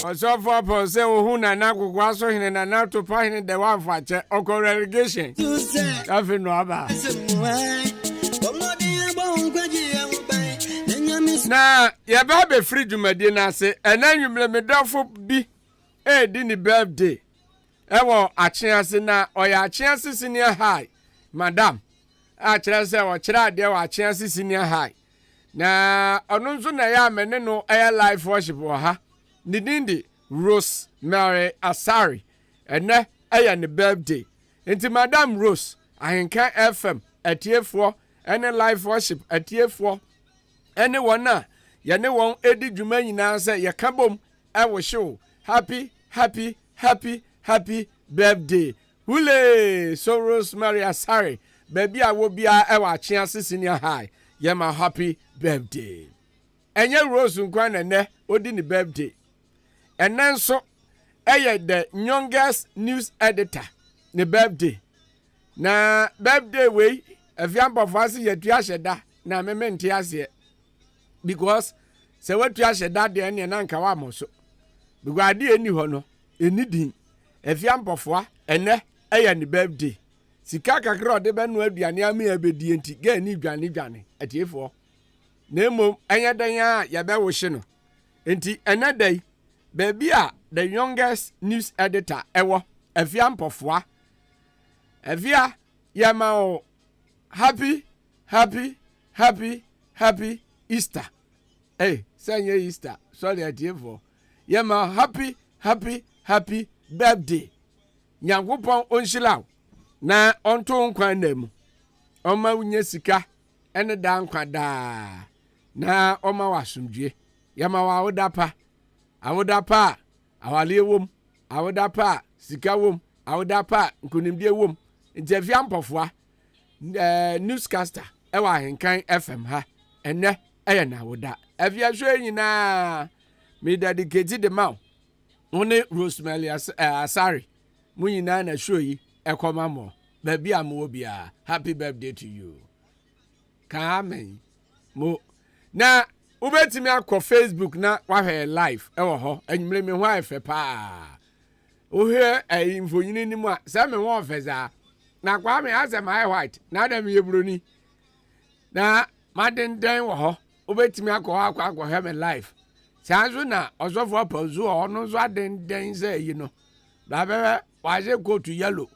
Ɔsɔfo Apaw sɛ ohu Nana Kokoa so hene Nana Topa hene dɛ wamfa kyɛ ɔkɔ relegation afei no aba. Na yɛbɛ abɛfiri dwumadie no ase ɛnɛ anwummerɛ me dɔfo bi ɛredi ne birthday ɛwɔ Akyease na ɔyɛ Akyease Senior High madam a kyerɛ sɛ ɔkyerɛ adeɛ wɔ Akyease Senior High. Na ɔno nso na ɛyɛ a me ne no ɛyɛ live worship wɔ ha. Ne din de Rose Mary Asare. Ɛnɛ ɛyɛ ne birthday. Nti Madam Rose, Ahenka FM atiefoɔ ɛne live worship atiefoɔ ɛne wɔn a yɛne wɔn ɛdi dwuma nyinaa sɛ yɛka bom ɛwohye wo happy happy happy happy birthday. Hulee! So Rosemary Asare baabi a wɔ biara ɛwɔ Akyease Senior High yɛma happy birthday. Ɛnyɛ Rose nkoa na ɛnɛ odi ne birthday. Ɛnɛ nso ɛyɛ the youngest news editor ne birthday. Na birthday wei Afia Mpɔfoa ase yɛtua hyɛ da na me mente aseɛ because sɛ watua hyɛ da deɛ ɛneɛ na nka wammɔ so because adeɛ ɛnni hɔ no ɛnni din. Afia Mpɔfoa ɛnɛ ɛyɛ ne birthday. Sika kakra a ɔde bɛnoa aduane ama yɛabɛdie nti girl ni dwane dwane atiefoɔ. Na mmom ɛnyɛ dɛn a yɛbɛwohye no. Nti ɛnɛ da yi baabi a the youngest news editor ɛwɔ Afia Mpɔfoa. Afia yɛma wo happy happy happy happy Easter. Hey, sɛ nyɛ Easter, sorry atiefoɔ. Yɛma happy happy happy birthday. Nyankopɔn ɔnhyira wo na ɔnto wo nkwa nna mu. Ɔma wo nya sika ne daa nkwa daa na ɔma wo asomdwie. Yɛma wo awoda pa. Awoda pa a awaleɛ wom, awoda pa a sika wom, awoda pa a nkonimdie wom. Nti Afia Mpɔfoa, eh, newscaster ɛwɔ Ahenkan FM ha, ɛnɛ ɛyɛ n'awoda. Afia hwɛ yi nyinaa, me dedicate de ma wo. Wo ne Rosemary eh, Asare, mo nyinaa na show yi ɛkɔma mo. Baabi a mowɔ biara, happy birthday to you. Ka amen. Mo. Na wobɛtumi akɔ Facebook na wahwɛ yɛ live ɛwɔ hɔ. Anwummere me ho ayɛ fɛ paa. Wohwɛ ɛyi mfonyini no mu a, sɛ me ho ɔfɛ saa. Na Kwame asɛ mayɛ white, na adɛ meyɛ buroni. Na madendɛn wɔ hɔ. Wobɛtumi akɔ hɔ akɔ akɔhwɛ me live. Saa nso na ɔsɔfo Apaw nso wɔ hɔ, ɔno nso adendɛn sɛ ayi no. Bra bɛhwɛ, wahyɛ coat yellow,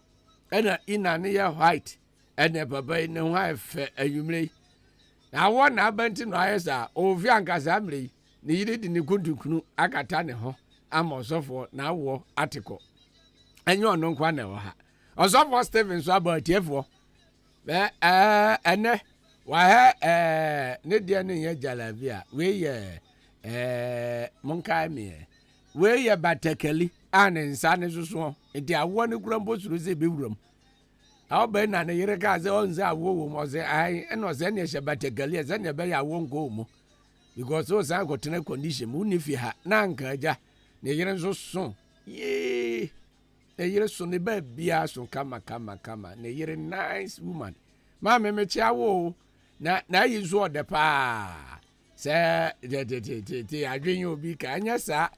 ɛna inner no yɛ white. Ɛnɛ papa yi ne ho ayɛ fɛ anwummere yi. Na awɔ na aba nti na ɔayɛ saa. Ɔwɔ fie anka saa mmerɛ yi, ne yere de ne kuntunkunu akata ne ho ama ɔsɔfoɔ na awoɔ ate kɔ. Ɛnyɛ ɔno nkoa na ɛwɔ ha. Ɔsɔfoɔ Stephen nso aba atiefoɔ. Bɛ ɛɛ ɛnɛ wahɛ ɛɛ ne deɛ no nyɛ jalabia. Wei yɛ ɛɛ monkae meɛ. Wei yɛ batakali a ne nsa ne sosoɔ. Nti awoɔ no kura mpo suro sɛ ɛbɛwura mu. Ɔbɛn na ne yere kaa sɛ ɔn sɛ awoɔ wɔ mu ɔsɛ ae ɛna ɔsɛ ɛne ɛhyɛ batakali ɛsɛ ne ɛbɛyɛ awoɔ nkɔ wɔ mu because ɔsan akɔtena condition mu wonni fie ha na anka agya ne yere nso so yee ne yere so ne ba biara so kama kama kama ne yere nice woman maame mekyea wo na na ayi nso ɔdɛ paa sɛ tetetete adwene obi ka ɛnyɛ saa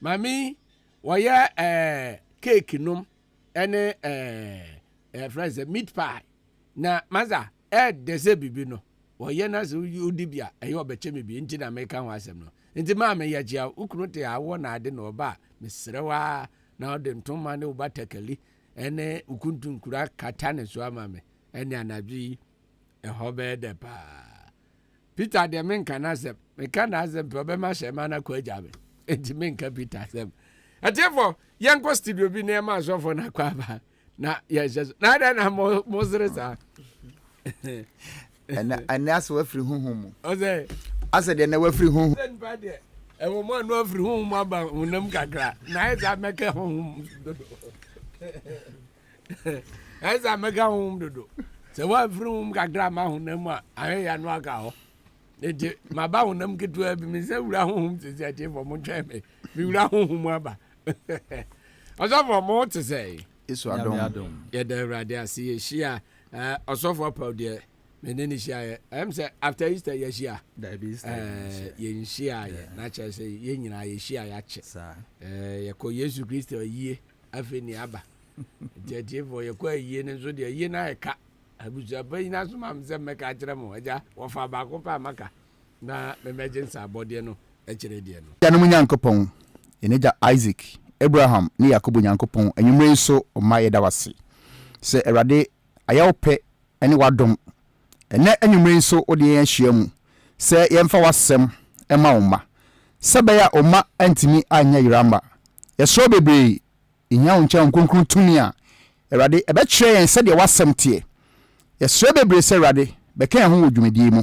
maame wɔyɛ ɛɛ cake nom ɛne ɛɛ ɛfrɛ sɛ meat pie na masa ɛɛdɛ sɛ bibi no wɔyɛ na sɛ wodi bi a ɛyɛ ɔbɛkyɛ me bi nti na meka ho asɛm no nti maa meyɛ kyea wo kunu te awɔ na ade na ɔba a mesrɛ wo ara na ɔde ntoma ne wo batakali ɛne wo kuntunkura kata ne so ama me ɛne anadwo yi ɛhɔ bɛyɛ dɛ paa. Peter deɛ menka n'asɛm meka n'asɛm pɛ ɔbɛma hyɛma no akɔ agya me nti menka Peter asɛm. Atiefoɔ yɛnkɔ studio bi na yɛma asɔfoɔ no akɔ aba na yɛnhyɛ so na adɛn na mosere saa. Ɛnɛ asɛ wafiri honhom mu. Ɔsɛ asɛ deɛ na wafiri honhom. Sɛ nipa deɛ ɛwɔ mu ano afiri honhom mu aba honam kakra na ayɛ sɛ mɛka honhom dodo. Ayɛ sɛ mɛka honhom dodo. Sɛ woamfiri honhom kakra ama honam mu a ahwɛ yɛ ano aka hɔ. Nti maba honam ketewa bi me sɛ wura honhom sisi atiefoɔ mo ntwɛn me mewura honhom mu aba. Ɔsɔfoɔ mo te sɛ Yesu adom. Yɛda Awurade ase yɛhyia ɔsɔfoɔ apaw deɛ. Me ne no hyiaeɛ. Ɛyɛ me sɛ after Easter yɛahyia. Dabi Easter yɛnhyia. Yɛnhyiaeɛ. Na kyerɛ sɛ yɛn nyinaa yɛhyia yɛakyɛ. Saa. Yɛkɔ Yesu Kristo ayie afei ne aba. Nti atiefoɔ yɛkɔ ayie no nso deɛ ayie no ayɛ ka. Abusuapanyin asoma me sɛ mmɛka akyerɛ mo. Agya wɔfa baako pɛ a maka na memmɛgye nsaabɔdeɛ no akyire deɛ no. Agyanom Nyankopɔn, yɛn agya Isaac, Abraham ne Yakobo Nyankopɔn, anwummerɛ yi nso ɔma yɛda wo ase sɛ Awurade ayɛ wo pɛ ne w'adom. Ɛnnɛ anwummere yi nso wode yɛn ahyia mu sɛ yɛmfa w'asɛm mma wo mma, sɛ ɛbɛyɛ a wo mma antumi anyɛ yera mma. Yɛsrɛ wo bebree, yɛhia wo nkyɛn Honhom Kronkron tumi a, Awurade, ɛbɛkyerɛ yɛn sɛdeɛ w'asɛm teɛ. Yɛsrɛ bebree sɛ Awurade, bɛka yɛn ho wɔ dwumadie yi mu.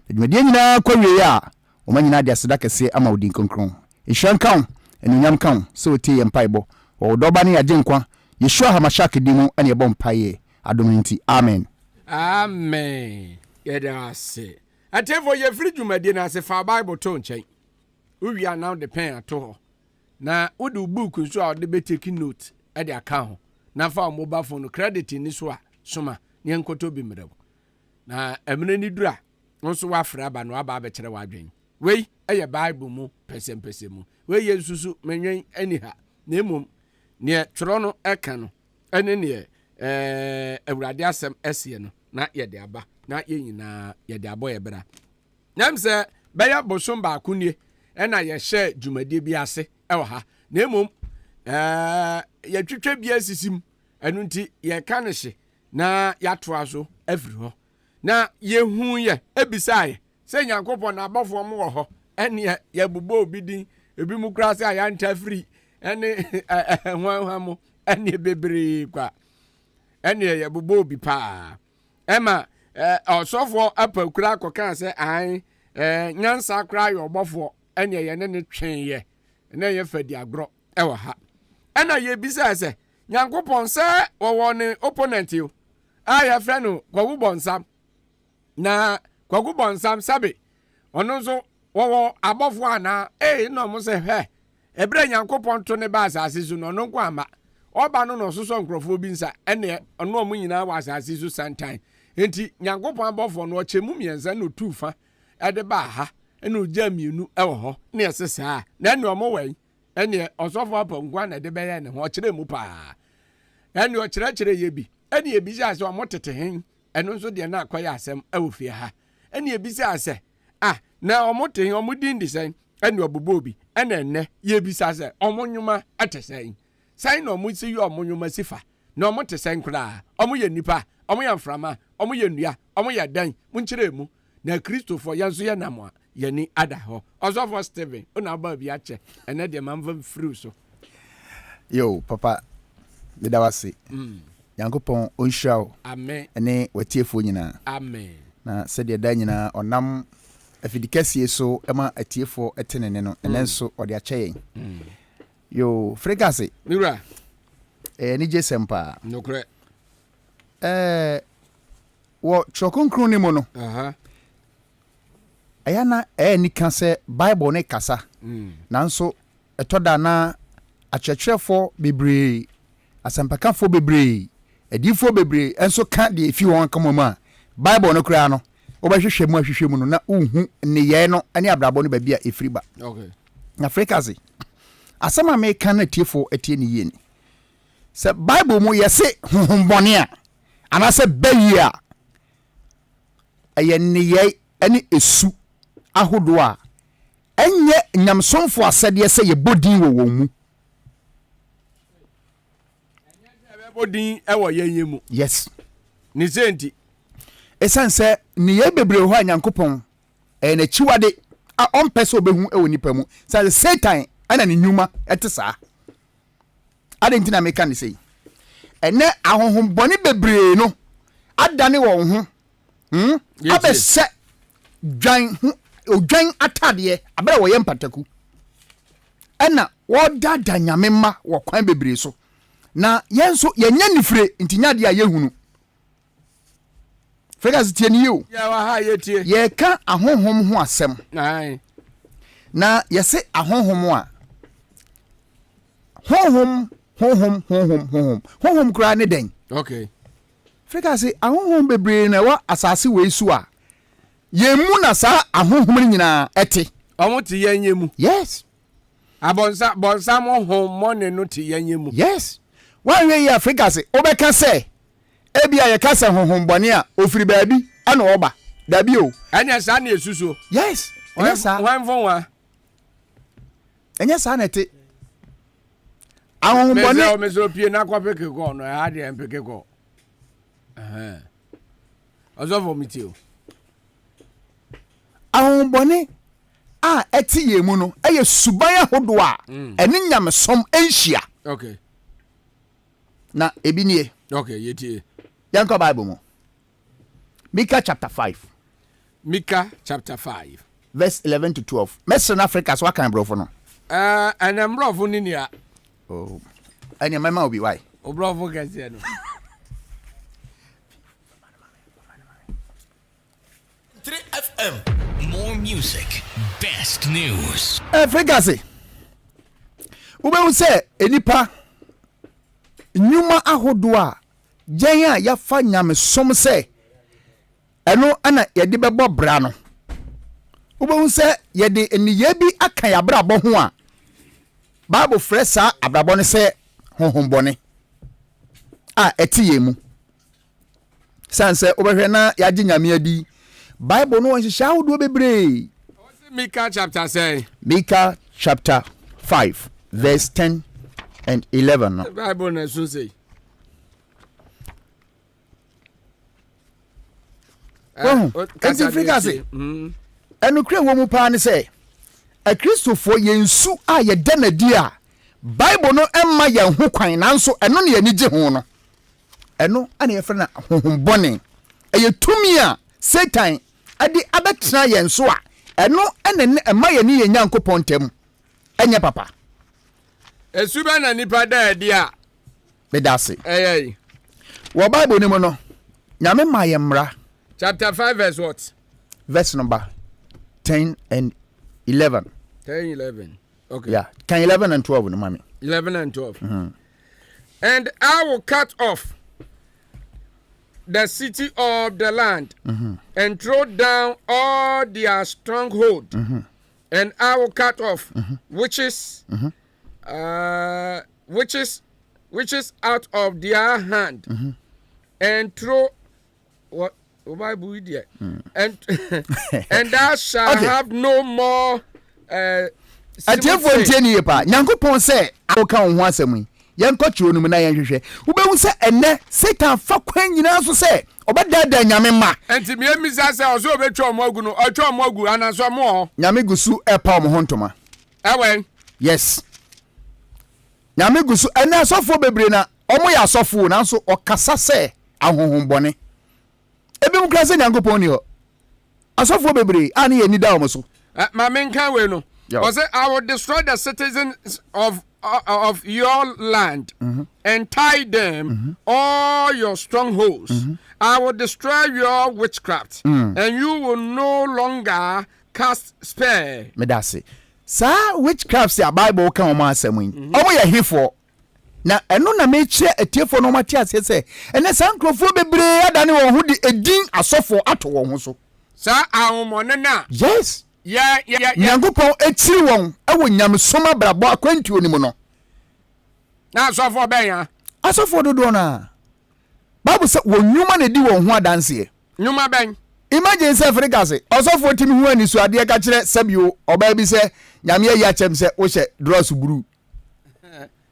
Na dwumadie nyinaa kɔ awieɛ a, wo mma nyinaa de aseda kɛseɛ ama wo din kronkron. Nhyira nka wo, anuonyam nka wo, sɛ wotie yɛn mpaebɔ. Wɔ wo Dɔ Ba ne yɛn Agyenkwa, Yeshua HaMashiach din mu na yɛbɔ mpaeɛ, adom no nti, amen. Amen. Yɛda wo ase. Atiefo, yɛfiri dwumadie no ase, fa Bible to nkyɛn. Wowie a na wode pɛn ato hɔ. Na wode wo book nso a wode bɛtake note de aka ho. Na fa wo mobile phone no, credit nni so a, soma na yɛnkɔtɔ bi mmerɛ wo. Na mmerɛ no duru a, wo nso woafrɛ aba na woaba abɛkyerɛ w'adwene. Wei yɛ Bible mu pɛsɛmpɛsɛmu. Wei yɛ nsusu, menwen nni ha, na mmom neɛ twerɛ no ka no ne neɛ Awurade asɛm seɛ no na yɛde aba na yɛn nyinaa yɛde abɔ yɛ bra. Na m sɛ bɛyɛ bosom baako nie ɛna yɛhyɛ dwumadie bi ase ɛwɔ ha, na mmom yɛtwitwa bi asisi mu, ɛno nti yɛka no hye na yɛatoa so afiri hɔ. Na yɛhuiɛ bisaeɛ sɛ Nyankopɔn n'abɔfoɔ mo wɔ hɔ, ɛneɛ yɛbobɔ obi din, ebi mu koraa sɛ ayanta firi ɛne hwanhwa mo, ɛneɛ bebree kwa, ɛneɛ yɛbobɔ obi paa. Ɛma ɔsɔfoɔ apakura kɔkaa sɛ ae, nyansa koraa yɛ ɔbɔfoɔ, ɛneɛ yɛne ne tweeɛ, na ɛyɛ fadi agorɔ ɛwɔ ha. Ɛna yɛbisae sɛ Nyankopɔn sɛ wɔwɔ ne opponent o, a yɛfrɛ no Kwaku Bɔnsam. Na Kwaku Bɔnsam sɛbe ɔno nso wɔwɔ abɔfoɔ anaa? Ee, na ɔmo sɛ hwɛ, ɛberɛ a Nyankopɔn to ne ba asase so no, ɔno nko amma. Ɔba no na ɔsosɔ nkurɔfoɔ bi nsa, ɛneɛ ɔno ɔmo nyinaa wɔ asase so santan. Enti Nyankopɔn abɔfoɔ no ɔkyɛ mu mmiɛnsa na ɔtuu fa ɛde baa ha, ɛna ɔgyaa mmienu ɛwɔ hɔ, na ɛse saa, na ɛneɛ ɔmo wɛn. Ɛnneɛ ɔsɔfo apɔnkwa na ɛde bɛyɛ ne ho, ɔkyerɛɛ mu paa. Ɛnneɛ ɔkyerɛkyerɛ yɛ bi. Ɛnneɛ ebisaa sɛ ɔmo tete hen? Ɛno nso deɛ na akɔyɛ asɛm ɛwɔ fie ha. Ɛnneɛ ebisaa sɛ, ah, na ɔmo te hen? Ɔmo din de sɛn? Ɛnneɛ ɔbobɔɔ bi. Ɛna ɛnnɛ yɛbisa sɛ ɔmo nnwuma ɛte sɛn? Sɛn na ɔmo si yɛ ɔmo nnwuma si fa? Na ɔmo te sɛn koraa? Ɔmo yɛ nnipa? Ɔmo yɛ mframa? Ɔmo yɛ nnua? Ɔmo yɛ dɛn? Monkyerɛ mu. Na Kristofoɔ, yɛn nso yɛnam a, yɛn ani ada hɔ. Ɔsɔfoɔ Stephen, wo na wobaa bi akyɛ, ɛnnɛ deɛ ma mfa mfiri wo so. Yo, papa, meda wo ase. Mm. Nyankopɔn ɔnhyira wo. Amen. Ɛne w'atiefoɔ nyinaa. Amen. Na sɛdeɛ da nyinaa ɔnam afidi kɛseɛ so ma atiefoɔ te ne nne no, ɛnɛ mm. nso ɔde akyɛ yɛn. Mm. Yo, Frekase. Me wura. Ɛyɛ anigye sɛm paa. Nokorɛ. Ɛɛ Wɔ Twerɛ Kronkron no mu no, ɛyɛ na ɛyɛ anika sɛ Bible no kasa, mm. nanso ɛtɔ da na akyerɛkyerɛfoɔ bebree, asɛmpakafoɔ bebree, adiyifoɔ bebree nso ka deɛ ɛfi wɔn akoma mu a, Bible no koraa no, wobɛhwehwɛ mu ahwehwɛ mu no na wohu nneyɛɛ no ne abrabɔ no baabi a ɛfiri ba. Na Afrika se, asɛm a meka no atiefoɔ atie ne yie ni. Sɛ Bible mu yɛse honhommɔne a, anaasɛ bayie a, ɛyɛ nneyɛe ne su ahodoɔ a ɛnyɛ nyamesomfo asɛdeɛ sɛ yɛbɔ din wɔ wɔn mu. Ɛnyɛ sɛ yɛbɛbɔ din wɔ yɛn yɛ mu. Yes. Ne sɛ nti. Ɛsiane sɛ nneyɛe bebree wɔ hɔ a Nyankopɔn ɛyɛ n'akyiwade a ɔmpɛ sɛ ɔbɛhu wɔ nnipa mu, sɛ Satan ɛna ne nnwuma ɛte saa. Adɛn nti na meka no sei? Ɛnnɛ ahonhommɔne bebree no adane wɔn ho hmm, abɛhyɛ dwan ho odwan atadeɛ abere a wɔyɛ mpataku ɛna wɔdaadaa nyame mma wɔ kwan bebree so na yɛn nso yɛnyɛ nifire nti nyɛ adeɛ a yɛhunu Fɛkas tie ni o. Yɛka ahonhom ho asɛm. Na yɛse ahonhom a honhom honhom honhom honhom honhom koraa ne dɛn? Okay. Frika se ahonhom bebree na ɛwɔ asase wei so a yɛn mu na saa ahonhom no nyinaa ɛte. Wɔn te yɛn yɛn mu. Yes. Abɔnsa bɔnsam honhommɔne no te yɛn yɛn mu. Yes. Woanhwɛ yie a Frika se wobɛka sɛ ebia yɛka sɛ honhommɔne a ofiri baabi ɛna ɔba. Dabi o. Ɛnyɛ saa na esusuo. Yes. Ɛnyɛ saa. Hwan fo wa? Ɛnyɛ saa na ɛte. Ahohommɔne. Mesɛ mesɛ opie na kɔ peke kɔ no ɛha deɛ mpeke kɔ. Ɔsɔfo mi tie o. Ahohommɔne a ɛte yɛn mu no yɛ suban ahodoɔ a mm. ɛne nyamesom nhyia. Okay. Na ebi nie. Okay, yɛtie. Yɛnkɔ Bible mu. Mika chapter 5. Mika chapter 5. Verse 11 to 12. Mɛsrɛ no Africa so akan borɔfo no. Ɛnɛ mborɔfo ne nia. Oh. Ɛnɛ mɛma obi wae. Oborɔfo kɛseɛ no. 3 FM. More music, best news. Afrika se wobɛhu sɛ nnipa nnwuma ahodoɔ a yɛn a yɛafa nyamesom sɛ ɛno na yɛde bɛbɔ bra no wobɛhu sɛ yɛde nneyɛɛ bi aka yɛn abrabɔ ho a Bible frɛ saa abrabɔ no sɛ honhommɔne a ɛte yɛn mu. Sane sɛ wobɛhwɛ na yɛagye Nyame adi. Bible no wɔ nhyehyɛe ahodoɔ bebree. Ɔse Mika chapter sɛn? Mika chapter 5 verse 10 and 11 no. Bible na ɛso sei. Wahu? Enti firi ka se, ɛnokorɛ wɔ mu paa ne sɛ, Akristofoɔ yɛn su a yɛda no adi a Bible no mma yɛn ho kwan nanso ɛno na yɛn ani gye ho no, Ɛno na yɛfrɛ no honhom bɔne. Ɛyɛ tumi a Satan de abɛtena yɛn so a ɛno na ɛma yɛne yɛn Nyankopɔn ntam nyɛ papa. Su bɛn na nnipa da adi a Meda ase. ɛyɛ yi? Wɔ Bible no mu no, Nyame maa yɛn mmara. Chapter 5 verse what? Verse number 10 and 11. 10, 11. Okay. Yeah, 10, 11 and 12 no mami. 11 and 12. And I will cut off the city of the land mm-hmm. and throw down all their stronghold. Mm-hmm. And I will cut off mm-hmm. witches, mm-hmm. witches, witches out of their hand, mm-hmm. and throw what Bible deɛ hmm. and and thou shall okay. have no more. Uh, atiefoɔ ntie ne yie paa nyankopɔn sɛ woka wo ho asɛm yi yɛnkɔ kyerɛ no mu na yɛnhwehwɛ wobɛhu sɛ ɛnɛ satan fa kwan nyinaa so sɛ ɔbɛdaadaa nyame ma nti miemisa sɛ ɔsɛ ɔbɛtwa ɔmo agu no ɔtwa ɔmo agu anaasɛ ɔmo wɔ hɔ nyame gu so ɛpa ɔmo ho ntoma ɛwɛn yes nyame gu so ɛnɛ asɔfoɔ bebree na ɔmo yɛ asɔfoɔ nanso ɔkasa sɛ ahonhommɔne. Ebinom koraa sɛ Nyankopɔn nni hɔ. Asɔfoɔ bebree a ne yɛn ani da wɔn so. Eh, ma menka wei no. Ɔsɛ, I will destroy the citizens of uh, of your land mm -hmm. and tie them mm -hmm. all your strongholds. Mm -hmm. I will destroy your witchcraft, mm. and you will no longer cast spell. Medase. Saa witchcraft a Bible ka wɔn asɛm yi, mhm. wɔn yɛ hefoɔ. Na ɛno na mekyerɛ atiefoɔ na wɔate aseɛ sɛ, ɛnnɛ saa nkurɔfoɔ bebree adane wɔn ho de edin asɔfoɔ ato wɔn ho so. Saa ahonhommɔne no a. Yes. Yɛ, yɛ, yɛ. Nyankopɔn akyiri wɔn wɔ nyamesom abrabɔ akwantuo no mu no. Na asɔfoɔ bɛn a? Asɔfoɔ dodoɔ no ara. Bible sɛ wɔn nnwuma na ɛdi wɔn ho adanseɛ. Nnwuma bɛn? Imagine sɛ Frikase, ɔsɔfoɔ tumi hu anisoadeɛ ka kyerɛ sɛbio ɔbaa bi sɛ, Nyame ayi akyɛm sɛ wohyɛ drɔs bruu.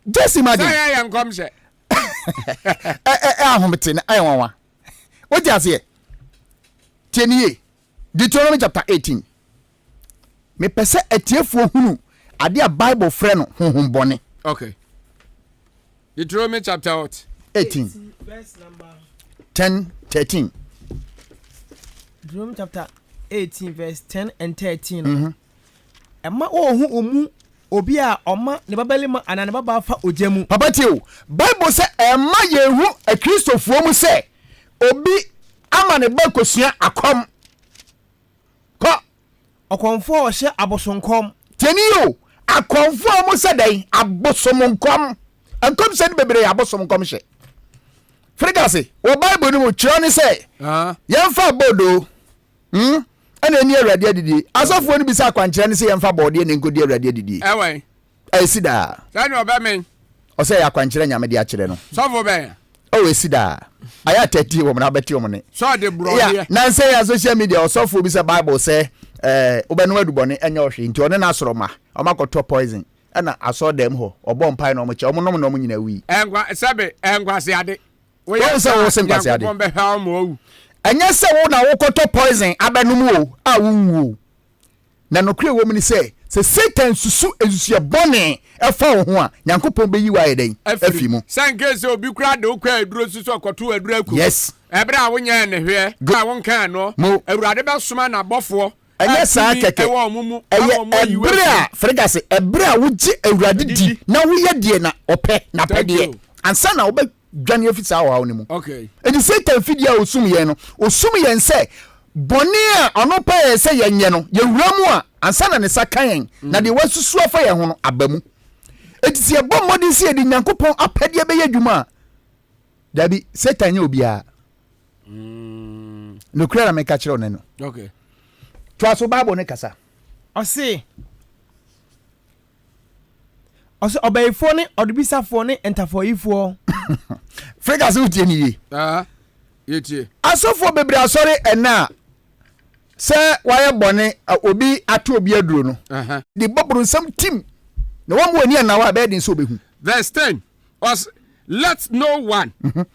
Just imagine. Sɛ yɛ nkɔmhyɛ. Ɛ ɛ ahomete na ɛyɛ nwanwa. Wote aseɛ? Tie ne yie. Deuteronomy chapter 18. Mepɛ sɛ atiefoɔ hunu adeɛ a Bible frɛ no honhom bɔne. Okay. Deuteronomy chapter what? 18. 10, 13. Deuteronomy chapter 18 verse 10 and 13. Mm -hmm. Mma wɔnnhu wo mu obi a ɔma ne babarima anaa ne babaa fa ogya mu. Papa tie o, Bible sɛ ɛmma yɛnhu Akristofoɔ mu sɛ obi ama ne ba kɔsua akɔm. Kɔ. Ɔkɔmfoɔ a ɔhyɛ abosonkɔm. Tie ne yie o, akɔmfoɔ a wɔhyɛ dɛn? Abosom nkɔm. Nkɔmhyɛ no bebree yɛ abosom nkɔmhyɛ. Frikase, wɔ Bible no mu, twerɛ ne sɛ, yɛmfa abodoo, hmm, ɛna ɛni Awurade adidie. Asɔfoɔ no bisa akwankyerɛ ne sɛ yɛmfa bɔɔdeɛ na ɛnkɔdi Awurade adidie. Ɛwɛn. Ɛsi daa. Sɛnea ɔbɛmen. Ɔsɛ ɛyɛ akwankyerɛ Nyame de akyerɛ no. Sɔfo bɛn? Oh, esi daa. Ayɛ atɛtie wɔn na abɛte wɔn ne. Sɛ ɔde borɔdeɛ. Yeah, nansa yi a social media ɔsɔfoɔ bi sɛ Bible sɛ ɛɛ wobɛnom adubɔne ɛnyɛ ɔhwee nti ɔne n'asorɔ ma wɔn akɔtɔ poison ɛna asɔre dɛm hɔ ɔbɔ mpae na wɔn kyɛ wɔn nom na wɔn nyinaa wui. Ɛnkwa sɛbe ɛnkwaseade. Woyɛ sɛ wo se nkwaseade. Nyankopɔn bɛhwɛ wo ma wawu. Ɛnyɛ sɛ wo na wokɔtɔ poison abɛnom o a wonwu o. Na nokorɛ a ɛwɔ mu ne sɛ, sɛ Satan susu nsusuiɛ bɔne fa wo ho a, Nyankopɔn bɛyi wo ayɛ dɛn? Afi mu. Sɛ nkei sɛ obi koraa de wo kɔ aduro so sɛ ɔkɔto aduro aku wo, Yes. ɛberɛ a wonyɛɛ ne hweɛ, Good. a wonkaa noɔ, Mo. Awurade bɛsoma n'abɔfoɔ a Ɛnyɛ saa tumi kɛkɛ. wɔ wɔn mu Ɛyɛ ama wɔn ayi wo ɛberɛ afiri a, Fregase, ɛberɛ a wogye Awurade di Didi. na woyɛ deɛ na ɔpɛ, Thank n'apɛdeɛ, you. ansa na wobɛ dwane afi saa ɔhaw no mu. Okay. Enti Satan fidie a ɔsum yɛn no, ɔsum yɛn sɛ bɔne a ɔno pɛ yɛn sɛ yɛnyɛ no, yɛwura mu a, ansa na ne nsa ka yɛn, na deɛ wasusu afa yɛn ho no aba mu. Enti sɛ yɛbɔ mmɔden sɛ yɛde Nyankopɔn apɛdeɛ bɛyɛ adwuma a, dabi, Satan nyɛ obiara. Nokorɛ na meka kyerɛ wo ne no. Okay. Toa so, Bible no kasa. Ɔse, Ɔsɛ ɔbɛyifoɔ ne ɔdebisafoɔ ne ntafoɔyifoɔ. Frika sɛ wotie ne yie. Yɛtie. Asɔfoɔ bebree asɔre ɛnɛ a sɛ wayɛ bɔne obi ato obi aduro no de bɔ boronsam tim na wɔn mu ani anaw a ɛbɛyɛ den sɛ obehu. Verse 10 was let no one mm -hmm.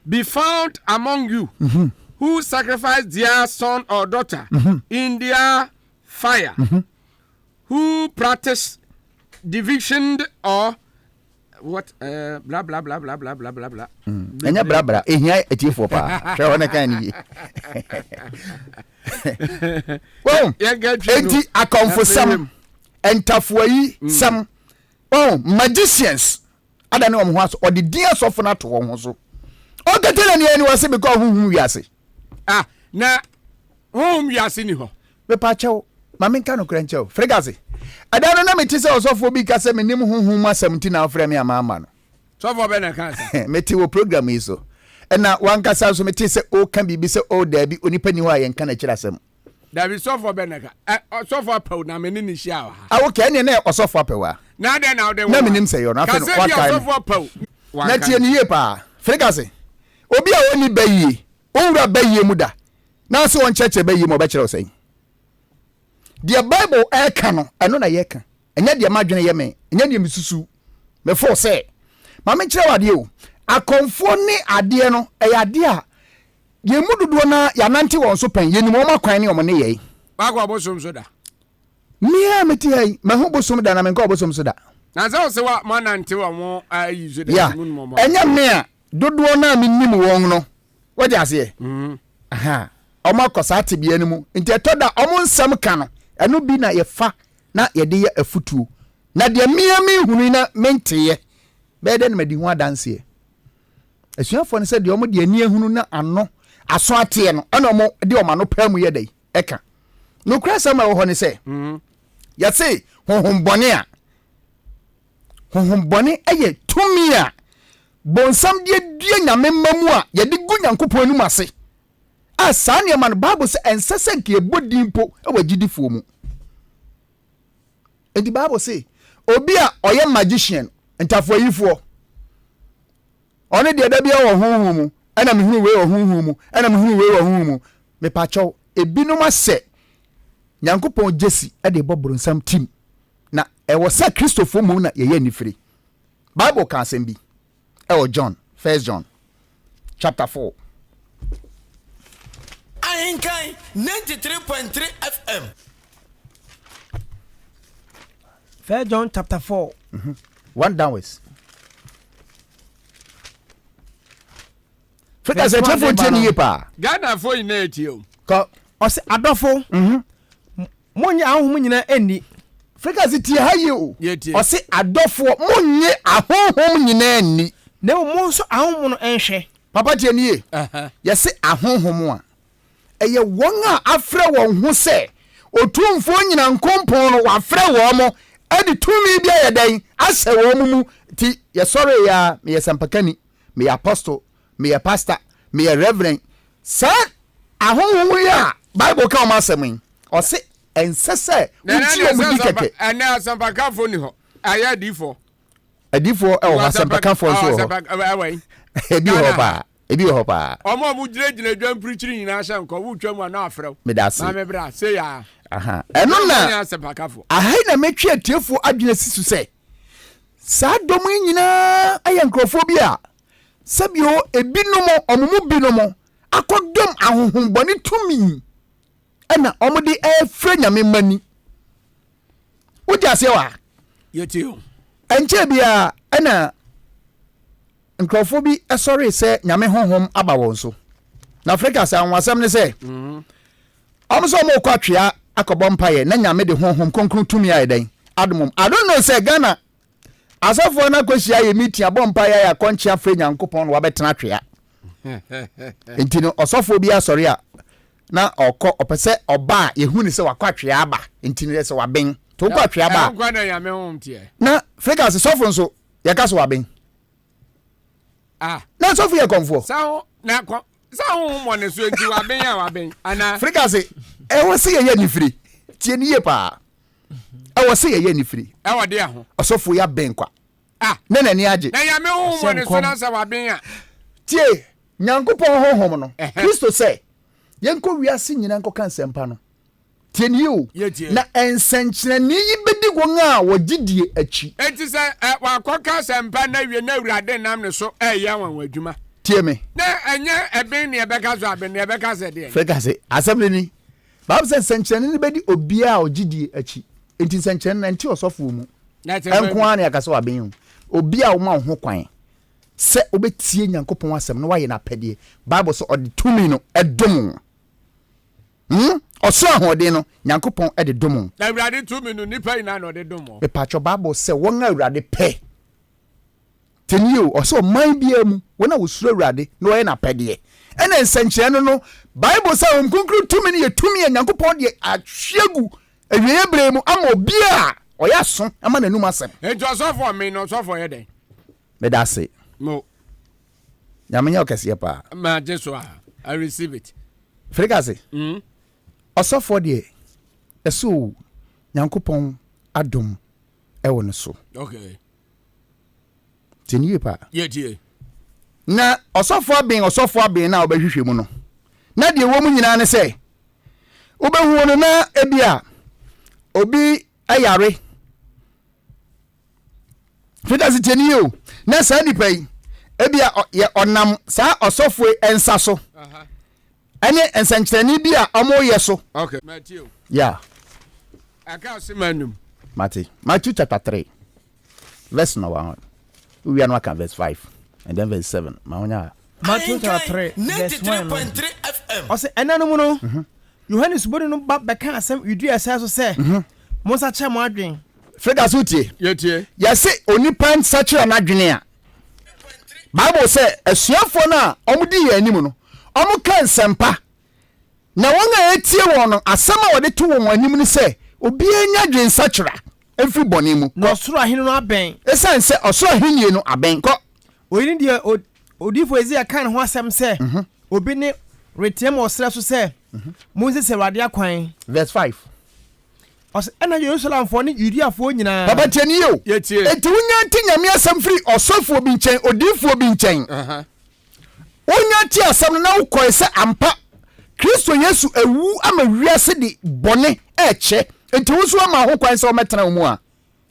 be found among you mm -hmm. who sacrifice their son or daughter mm -hmm. in their fire. Mm -hmm. Who practice division or what uh, bla bla bla bla bla bla bla bla. Mm. Ɛnyɛ bla bla ehia atiefoɔ paa hwɛ hɔ ne kan ne yie. Wɔn eti akɔnfosɛm ntafoayi mm. sɛm wɔn magicians adane wɔn ho aso ɔde din asɔfo no ato wɔn ho so ɔkɛtɛ na nea ɛni wɔ se bikɔ ɔhuhu wiase. Ah na honhom wiase ni hɔ. Mepa kyɛw, ma menka nokorɛ nkyerɛ wo. Fregase, ɛda no na mete sɛ ɔsɔfoɔ bi reka sɛ mennim honhom mu asɛm nti na wofrɛ me a mamma no. Sɔfoɔ bɛn na ɛkaa saa? Mete wɔ program yi so. Ɛna w'ankasa nso metee sɛ ɔreka biribi sɛ oh daabi, onipa nni hɔ a yɛnka n'akyiri asɛm. Dabi, sɔfoɔ bɛn na ɛka? Ɛ, ɔsɔfoɔ Apawu na me ne no hyiaa wɔ ha. Ah, okay, ɛneɛ na ɛyɛ ɔsɔfoɔ Apawu a. Na adɛn na wode Na nwoma? menim sɛ ɛyɛ ɔno, afei no Ka sɛ bi wakae me. ɔsɔfoɔ Apawu. Na Wanka tie no. no yie paa. Fregase, obi a ɔnni bayie, ɔnwura bayie mu da, na sɛ ɔnkyerɛkyerɛ bɛyie mu ɔbɛkyerɛ wo sɛn? Deɛ Bible ɛreka no, ɛno na yɛka. Ɛnyɛ deɛ m'adwene yɛ me, ɛnyɛ deɛ mesusu. Mefoo sɛ, ma menkyerɛ wo adeɛ o, akɔmfoɔ ne adeɛ no, ɛyɛ adeɛ a yɛn mu dodoɔ no ara yɛanante wɔn so pɛn, yɛnim wɔn akwan ne wɔn nneyɛe. Woakɔ ɔbosom so da? Me a mete ha yi, mahu bosom da na menkɔ ɔbosom so da. Na sɛ wo se wa moanante wɔn ayi so da, Yeah, nti monim wɔn ɛnyɛ me a dodoɔ no a menim wɔn no, Wode aseɛ? Aha. Wɔn akɔ saa tebea no mu. Nti ɛtɔ da wɔn nsɛm ka no, ɛno bi na yɛfa na yɛde yɛ afutuo. Na deɛ mmea menhunu yi na menteeɛ, bɛyɛ dɛ na madi ho adanseɛ. Asuafoɔ no sɛ deɛ wɔn de ani ahunu na ano aso ateɛ no, ɛna wɔn de wɔn ano paa mu yɛ dɛ ɛka. Nokorɛ asɛm a ɛwɔ hɔ ne sɛ, yɛse honhom bɔne a, Honhommɔne yɛ tumi a bonsam de adua Nyame mma mu a yɛde gu Nyankopɔn anim ase. A saa nneɛma no, Bible sɛ ɛnsɛ sɛ nka yɛbɔ din mpo wɔ agyidifoɔ mu. Enti Bible se, obi a ɔyɛ magician, ntafoayifoɔ, ɔno deɛ da biara wɔ honhom mu, ɛna mehunu wei wɔ honhom mu, ɛna mehunu wei wɔ honhom mu. Mepakyɛw, ebinom ahyɛ Nyankopɔn gyesi de bɔ bronsam tim. Na ɛwɔ sɛ Kristofo mmom na yɛyɛ anifere. Bible ka asɛm bi wɔ John, First John, chapter 4. Ahenkan 93.3 FM. First John chapter 4. Mm -hmm. One downwards. Fika sɛ tiefo ntie ne yie paa. Ghanafoɔ nyinaa tie o. Kɔ. Ɔsɛ adɔfo. Mm -hmm. Monnye ahonhom nyinaa nni. Frikase tie ha yie o. Ɔse adɔfoɔ monnye ahonhom nyinaa nni. Na mmom monsɔ ahonhom no nhwɛ. Papa tie nie, yɛse ahonhom a, ɛyɛ wɔn a afrɛ wɔn ho sɛ Otumfoɔ Nyinankompɔn no wafrɛ wɔn de tumi bi ayɛ dɛn ahyɛ wɔn mu. Nti yɛsɔreeɛ ara, meyɛ sɛmpakani, meyɛ apostle, meyɛ pastor, meyɛ reverend. Saa ahonhom yi a Bible ka wɔn asɛm yi, ɔse ɛnsɛ sɛ wogye wɔn di kɛkɛ. Ɛnɛ asɛmpakafoɔ ni hɔ, ayɛ adiifoɔ. Adiifoɔ wɔ hɔ, asɛmpakafoɔ nso wɔ hɔ. Ebi wɔ hɔ paa. Ebi wɔ hɔ paa. Wɔn a wɔgyinagyina dwa mpirikyiri nyinaa hyɛ nkɔm, wotwa mu a na afrɛ wo. Meda ase. Maame bra, sei aa. Aha. Ɛno na, aha yi na metwe atiefoɔ adwene asi so sɛ, saa dɔm yi nyinaa yɛ nkurɔfoɔ bi a, sɛbio ebinom, wɔn mu binom akɔdɔm ahonhommɔne tumi ɛna wɔde ɛrefrɛ Nyame mma ni. Wogye aseɛ wɔ ha? Yɛtie o. Ɛnkyɛɛ biara ɛna nkurɔfoɔ bi sɔree sɛ Nyame honhom aba wɔn so. Na Afrika sɛ anwanwasɛm ne sɛ, wɔn sɛ wɔn rekɔ atwea akɔbɔ mpaeɛ na Nyame de honhom kronkron tumi ayɛ dɛn adom wɔn. I don't know sɛ Ghana asɔfoɔ no akɔhyia ayɛ meeting abɔ mpaeɛ ayɛ akɔnkye afrɛ Nyankopɔn na wabɛtena atwea. Nti no ɔsɔfoɔ bi asɔre a na ɔkɔ ɔpɛ sɛ ɔba a yɛhu ne sɛ wakɔ atwea aba nti no yɛ sɛ waben. Nti wokɔ atwea ba a na Afrika sɛ sɔfo nso yɛka so waben. Ah. Na sɔfo yɛ kɔnfoɔ. Sɛ ho na kɔ sɛ honhom wɔ ne so nti waben a waben anaa. Frika se ɛwɔ sɛ yɛyɛ anifire. Tie ne yie paa. Ɛwɔ sɛ yɛyɛ anifire. Ɛwɔ deɛ ho. Ɔsɔfo yi aben kwa. Ah. Ne n'ani agye. Na Nyame honhom wɔ ne so na sɛ waben a. Tie, Nyankopɔn honhom no, Kristo sɛ yɛnkɔ wiase nyinaa nkɔka nsɛmpa no. Tie no yie o. Na nsɛnkyerɛnne yi bɛdi wɔn a wɔgye die akyi. Enti sɛ ɛ, wakɔka asɛmpa no awie na Awurade nam ne so reyɛ anwanwadwuma. Tie me. Na ɛnyɛ ɛben na yɛbɛka so aben, na yɛbɛka sɛ deɛn? Fei ka se, asɛm no ni. Bible sɛ nsɛnkyerɛnne no bɛdi obiara a ɔgye die akyi. Enti nsɛnkyerɛnne no, ɛnte ɔsɔfoɔ mu nko ara na yɛaka sɛ waben o. Obi a woma wo ho kwan sɛ wobɛtie Nyankopɔn asɛm na woayɛ n'apɛdeɛ, Bible sɛ ɔde tumi no dom wo. Hmm? Ɔsoro ahoɔden no, Nyankopɔn de dom wo. Na Awurade tumi no, nnipa nyinaa na ɔde dom wɔn. Mepatwɔ, Bible sɛ wɔn a Awurade pɛ. Tie nie o, ɔsɛ ɔman biara mu, wɔn a wɔsuro Awurade na wɔyɛ n'apɛdeɛ. Ɛna nsɛnkyerɛnne no no, Bible sɛ Honhom Kronkron tumi no yɛ tumi a Nyankopɔn de ahwie agu awieeɛ berɛ mu ama obiara a ɔyɛ aso ma n'anum asɛm. Enti ɔsɔfoɔ me na ɔsɔfoɔ yɛ dɛn? Meda ase. Mo. Nyame nyɛ ɔkɛseɛ paa. Magye so a, I receive it. Firi ase. Mm. Ɔsɔfoɔ deɛ, ɛsɛ o, Nyankopɔn adom ɛwɔ ne so. Okay. Tie ne yie paa. Yɛ tie. Na ɔsɔfoɔ aben ɔsɔfoɔ aben no a wobɛhwehwɛ mu no, na deɛ ɛwɔ mu nyinaa ne sɛ, wobɛhu no na ebi a obi yare. Peter sɛ tie ne yie o, na saa nipa yi ebi a yɛ ɔnam saa ɔsɔfoɔ yi nsa so ɛne nsɛnkyerɛnne bi a wɔyɛ so. Okay. Matthew. Yeah. Aka ase ma num. Mate. Matthew chapter 3 verse number 1. Wowia no aka verse 5 and then verse 7. Ma wonya. Matthew chapter 3 verse 1 no. Ɔsɛ ɛna no mu no. Mhm. Yohane Suboni no ba bɛkaa asɛm Yudea sare so sɛ, mhm. Monsakyera mo adwene. Freda so tie. Yɛtie. Yɛse onipa nsakyera n'adwene a, Bible sɛ asuafoɔ no a wɔdi yɛn anim no, wɔka nsɛmpa, na wɔn a ɛtie wɔn no, asɛm a wɔde to wɔn anim ne sɛ, obiara nya adwensakyera mfiri bɔne mu. Na ɔsoro ahenni no abɛn. Esiane sɛ ɔsoro ahenni no abɛn. Kɔ. Oyi ne deɛ odiyifoɔ Yesaia kaa ne ho asɛm sɛ, mhm. Obi nne reteam wɔ serɛ so sɛ, Monsiesie Awurade akwan. Verse 5. Ɔsɛ ɛna Yerusalemfoɔ ne Yudeafoɔ nyinaa. Papa tie ne yie o. Yɛtie. Enti wonya nte Nyame asɛm firi ɔsɔfoɔ bi nkyɛn, odiyifoɔ bi nkyɛn. Wonya te asɛm no na wokɔe sɛ ampa Kristo Yesu awu ama wiase de bɔne ɛkyɛ. Enti wo nso woama ho kwan sɛ ɔmmɛtena wo mu a,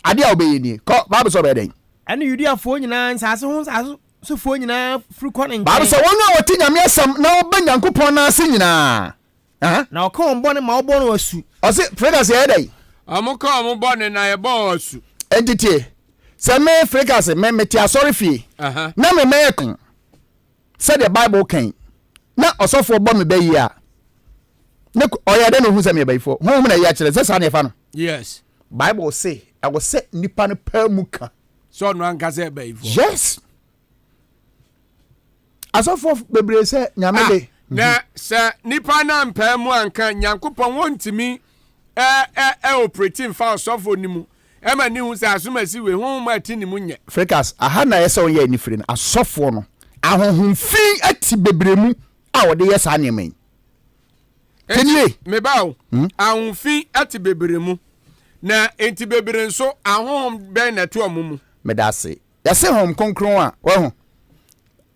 adeɛ a wobɛyɛ nie. Kɔ, Bible sɛ ɔbɛyɛ dɛn? Ɛne Yudeafoɔ nyinaa, nsase ho nsase sofoɔ nyinaa firi kɔ ne nkyɛn. Bible sɛ wɔn a wɔte Nyame asɛm na wɔba Nyankopɔn nan ase nyinaa. Aha. Na wɔka wɔn bɔne ma wɔbɔ no asu. Ɔse, Frekas yɛyɛ dɛn? Wɔka wɔn bɔne na yɛbɔ wɔn asu. Enti tie, sɛ me, Frekas, me, mete asɔre fie, na me mɛyɛ kan, sɛdeɛ Bible ka yi, na ɔsɔfoɔ bɔ me bɛ yie a, ne, ɔyɛ dɛn na ɔhu sɛ meyɛ bayifoɔ? Honhom na ɛyi akyerɛ, sɛ saa na yɛfa no? Yes. Bible se, ɛwɔ sɛ nipa no paa mu ka. Sɛ ɔno ankasa yɛ bayifoɔ. Yes. Asɔfoɔ bebree sɛ Nyame Ah, de. na sɛ nipa no ampaa mu anka Nyankopɔn wɔntumi ɛ ɛ ɛ operate mfa ɔsɔfoɔ no mu ɛma ne hu sɛ asomasi wei honhom a ɛte ne mu nyɛ. Frekas, aha na ɛyɛ sɛ wɔyɛ anifire no, asɔfoɔ no. Ahonhom fi ati bebree mu a wɔde yɛ saa nneɛma yi. Enti, me ba o, hmm? Ahonhom fi ati bebree mu, na enti bebree nso ahonhom bɛn na ɛto wɔn mu? Meda ase. Yɛse Honhom Kronkron a, wahu,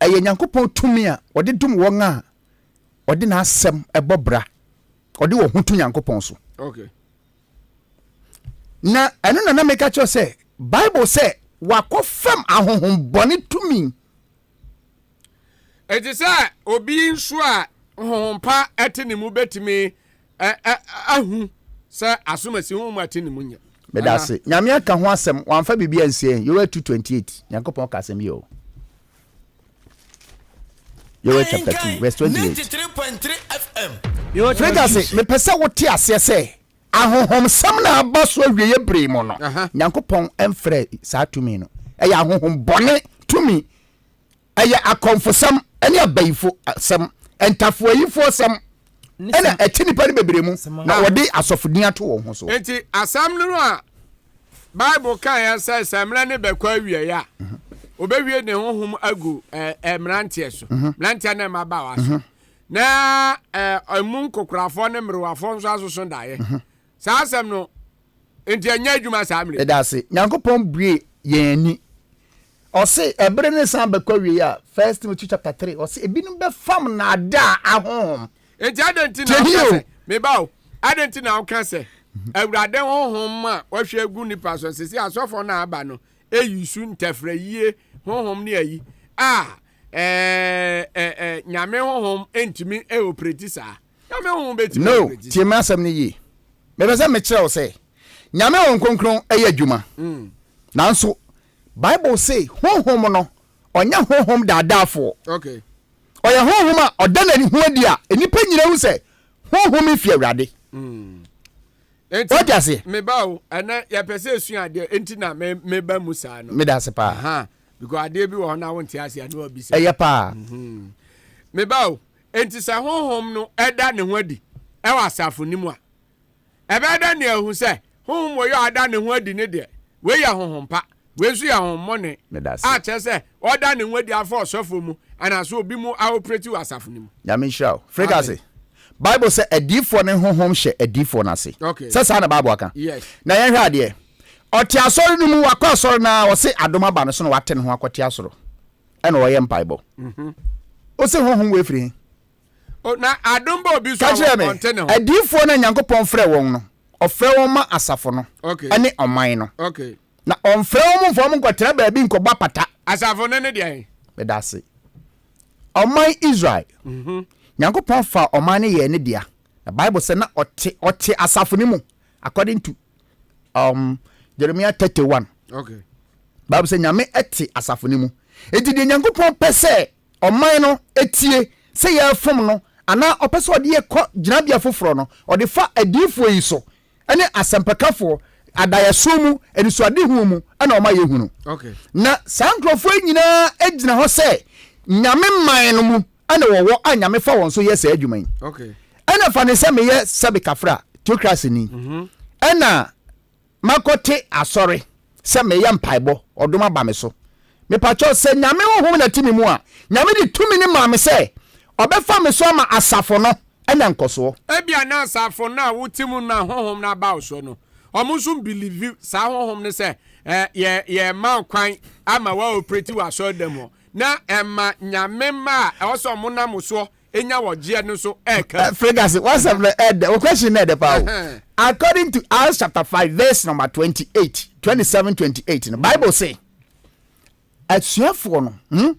ɛyɛ Nyankopɔn tumi a ɔde dom wɔn a ɔde n'asɛm bɔ bra, ɔde wɔn ho to Nyankopɔn so. Okay. Na ɛno na na meka kyerɛ sɛ Bible sɛ wakɔfam ahonhom bɔne tumi. Enti sɛ obi nso a honhom pa te ne mu bɛtumi ahu sɛ asomasi honhom a ɛte ne mu nyɛ. Meda ase. Nyame aka ho asɛm, wamfa biribi ansie yɛn. Yoel 2:28, Nyankopɔn ka asɛm yi o. Yoel chapter 2 verse 28. Freda se, mepɛ sɛ wote aseɛ sɛ ahonhomsɛm na aba so awieɛ bere mu no, Nyankopɔn mfrɛ saa tumi no. Ɛyɛ ahonhom bɔne tumi. Ɛyɛ akɔmfosɛm ne abayifo sɛm, ntafoayifoɔ sɛm ɛna ɛte nipa no bebree mu na wɔde asɔfodin ato wɔn ho so. Enti asɛm no a Bible kaeɛ sɛ sɛ mmerɛ no bɛkɔ awieɛ a, ɔbɛwie ne honhom agu mmeranteɛ so, mmeranteɛ ne mmabaawa so, na ɛmu nkokorafoɔ ne mmerewafoɔ nso asoso daeɛ. Saa asɛm no nti ɛnyɛ adwuma saa mmerɛ yi. Meda ase. Nyankopɔn bue yɛn ani. Ɔse ɛbere no san bɛkɔ awiei a, First Timothy chapter 3, ɔse ebinom bɛfam naadaa ahonhom. Enti adɛn nti na woka sɛ, me ba o, adɛn nti na woka sɛ, Awurade honhom a wahwie agu nnipa so, sese asɔfoɔ no a aba no eyi su ntɛfrɛyie honhom ne ayi a ɛɛ ɛɛ Nyame honhom ntumi operate saa. Nyame honhom bɛtumi No, operate tie m'asɛm no yie. Mepɛ sɛ mekyerɛ wo sɛ Nyame Honhom Kronkron yɛ adwuma. Nanso Bible se honhom no, ɔnyɛ honhom daadaafoɔ. Okay. Ɔyɛ honhom a ɔda n'ani ho adi a nnipa nyina hu sɛ honhom yi fi Awurade. Enti, Wate aseɛ? Me ba o, ɛnɛ yɛpɛ sɛ esua adeɛ, enti na me meba mu saa no. Meda ase paa. Aha, because adeɛ bi wɔ hɔ na wonte aseɛ a na wabisa. Ɛyɛ paa. Me ba o, enti sɛ honhom no da ne ho adi wɔ asafo no mu a, Ɛbɛyɛ dɛn na yɛahu sɛ honhom wɔ yɛ a ɔda ne ho adi ne deɛ, wei yɛ honhom pa, wei nso yɛ honhommɔne, a kyerɛ sɛ ɔda ne ho adi afa ɔsɔfoɔ mu anaasɛ obi mu aoperate wɔ asafo no mu? Nyame nhyira wo. Freka ase. Bible sɛ adiyifoɔ no honhom hyɛ adiyifoɔ no ase. Okay. Sɛ saa na Bible aka? Yes. Na yɛnhwɛ adeɛ. Ɔte asɔre no mu, wakɔ asɔre no ara, ɔse adom aba no so na wate ne ho akɔte asoro. Ɛna ɔyɛ mpaebɔ. Ose honhom wei firi he? O, na adom ba obi so Ka a kyerɛ me, ɔnte ne ho. adiyifoɔ no a Nyankopɔn frɛɛ wɔn no, ɔfrɛ wɔn ma asafo no Okay. ne ɔman no. Okay. Na ɔmfrɛ wɔn mfa wɔn nkɔtena baabi nkɔbɔ apata. Asafo no ne deɛn? Meda ase. Ɔman Israel. Nyankopɔn faa ɔman no yɛɛ ne dea. Na Bible sɛ na ɔte, ɔte asafo no mu according to um, Jeremiah 31. Okay. Bible sɛ Nyame te asafo no mu. Enti deɛ Nyankopɔn pɛ sɛ ɔman no tie sɛ yɛrefom no anaa ɔpɛ sɛ ɔde yɛ kɔ gyinabea foforɔ no, ɔde fa adiyifoɔ yi so ne asɛmpakafoɔ, adaeɛso mu, anisoadehunu mu na ɔma yɛhunu. Na saa nkurɔfoɔ yi nyinaa gyina hɔ sɛ Nyame man no mu na wɔwɔ a Nyame fa wɔn so yɛ saa adwuma yi. Ɛna fa ne sɛ meyɛ sɛbe kafra, theocracy ni, ɛna Makɔte asɔre sɛ meyɛ mpaebɔ, ɔdom aba me so. Mepakyɛw, sɛ Nyame honhom na ɛte me mu a, Nyame de tumi no maa me sɛ ɔbɛfa me so ama asafo no anya nkɔsoɔ. Ebia na asafo no a wote mu no a honhom no aba wo so no, wɔn nso mbilivi saa honhom no sɛ yɛ yɛrema wo kwan ama woaoperate wɔ asɔredan mu hɔ, na ɛma Nyame mma a ɛwɔ sɛ wɔnam wo soɔ enya wɔgyeɛ no nso ɛɛka. Fregasi, w'asɛm no ɛɛdɛ, wo question no ɛɛdɛ paa o. According to Acts chapter 5 verse number 28, 27, 28 no, Bible say, asuafoɔ no, hmm,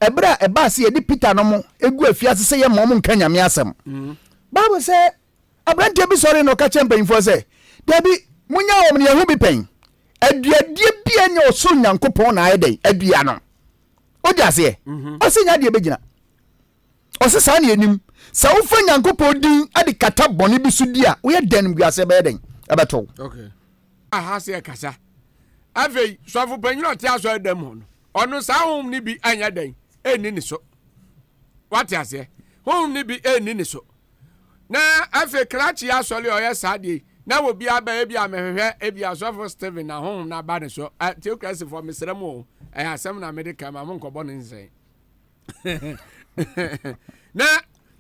ɛberɛ a ɛbaa sɛ yɛde Peter no mo egu afiase sɛ yɛmma wɔn nka Nyame asɛm. Bible sɛ, aberanteɛ bi sɔre na ɔka kyerɛ mpanyinfoɔ sɛ, dabi, monyaa wɔn no yɛn ho bi pɛn. Aduadeɛ bi a ɛnyɛ ɔsoro Nyankopɔn na ayɛ dɛn adua no. Wode aseɛ? Ɔsɛ nya adeɛ bɛgyina. Ɔse saa na yɛnim. Sɛ wofa Nyankopɔn din de kata bɔne bi so di a, woyɛ dɛn animguaseɛ bɛyɛ dɛn? Ɛbɛto wo. Okay. Aha sɛ ɛkasa. Afei, sɔfo panyin a ɔte asɔre dɛm hɔ no, ɔno saa honhom no bi anyɛ dɛn? Ɛnni ne so. Wate aseɛ? Honhom no bi ɛnni ne so. Na afei krakye asɔre a ɔyɛ saa deɛ yi, na obi aba ebi a mehwehwɛ ebi asɔfo Stephen na honhom no aba ne so. Theocracyfoɔ mesrɛ mo o, ɛyɛ asɛm na mede ka ma mo nkɔbɔ ne nsɛn. Na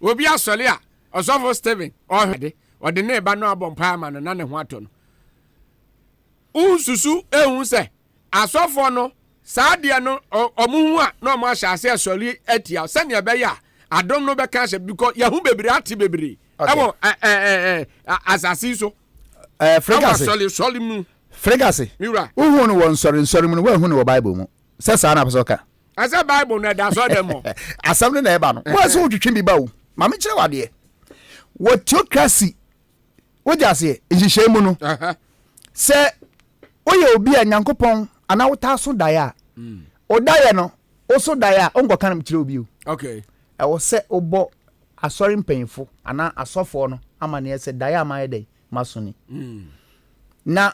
obi asɔre a ɔsɔfo Stephen ɔhwɛ de ɔde ne ba no abɔ mpae ama no na ne ho atɔ no. Wonsusu ehu sɛ asɔfoɔ no saa adeɛ no ɔmo hu a na ɔmo ahyɛ ase asɔre atia sɛnea ɛbɛyɛ a adom no bɛka ahyɛ because yɛho bebree ate bebree ɛwɔ ɛɛ ɛɛ asase yi so. Ɛɛ fregase ɛwɔ asɔre sɔre mu. Fregase. Miwura. Wohu no wɔ nsɔre nsɔre mu no wɔahu no wɔ Bible mu sɛ saa na apɛ sɛ ɔka. Ɛsɛ Bible no ɛda asɔre dɛm hɔ. Asɛm no na ɛba no. Wɔn sɛ wotwetwe bi ba o. Maame kyerɛ wɔ adeɛ. Wɔ theocracy wogye aseɛ nhyehyɛe mu no sɛ woyɛ obi a Nyankopɔn anaa wotaa so daeɛ a mm. wodaeɛ no woso daeɛ a wonkɔka no kyerɛ obi o. Okay. Ɛwɔ sɛ wobɔ asɔre mpanyinfo anaa asɔfoɔ no amaneɛ sɛ daeɛ a mayɛ dɛn maso ni. Mm. Na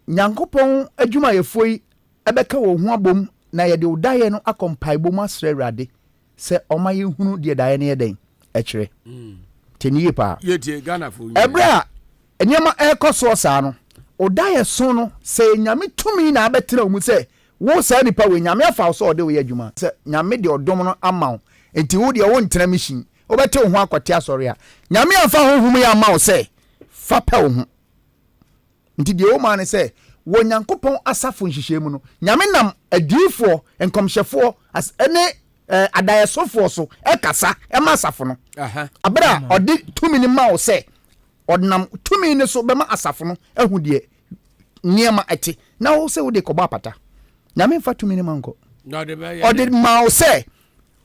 Nyankopɔn adwumayɛfoɔ yi bɛka wɔn ho abom na yɛde wo daeɛ no akɔ mpaebɔ mu asrɛ Awurade sɛ ɔma yɛnhunu deɛ daeɛ no yɛ dɛn ɛkyerɛ. Tie no yie paa. Ɛberɛ a nneɛma ɛrekɔ soɔ saa no, wo daeɛ so no, sɛ ɛyɛ Nyame tumi na abɛtena wo mu sɛ wo saa nipa wei, Nyame afa wo sɛ ɔde wo yɛ adwuma, sɛ Nyame de ɔdom no ama wo, nti wo deɛ wontena mission, wobɛte wo ho akɔte asɔre a, Nyame amfa honhom yi amma wo sɛ fa pɛ wo ho. Nti deɛ ɛwɔ mu ara ne sɛ, wɔ Nyankopɔn asafo nhyehyɛɛ mu no, Nyame nam adiyifoɔ, nkɔmhyɛfoɔ, ne adaeɛsofoɔ so kasa ma asafo no. Aberɛ a ɔde tumi no ma wo sɛ, ɔnam tumi no so bɛma asafo no ahu deɛ nneɛma ɛte, na wo sɛ wode kɔbɔ apata. Nyame mfa tumi no ma nkɔ. Ɔde ma wo sɛ,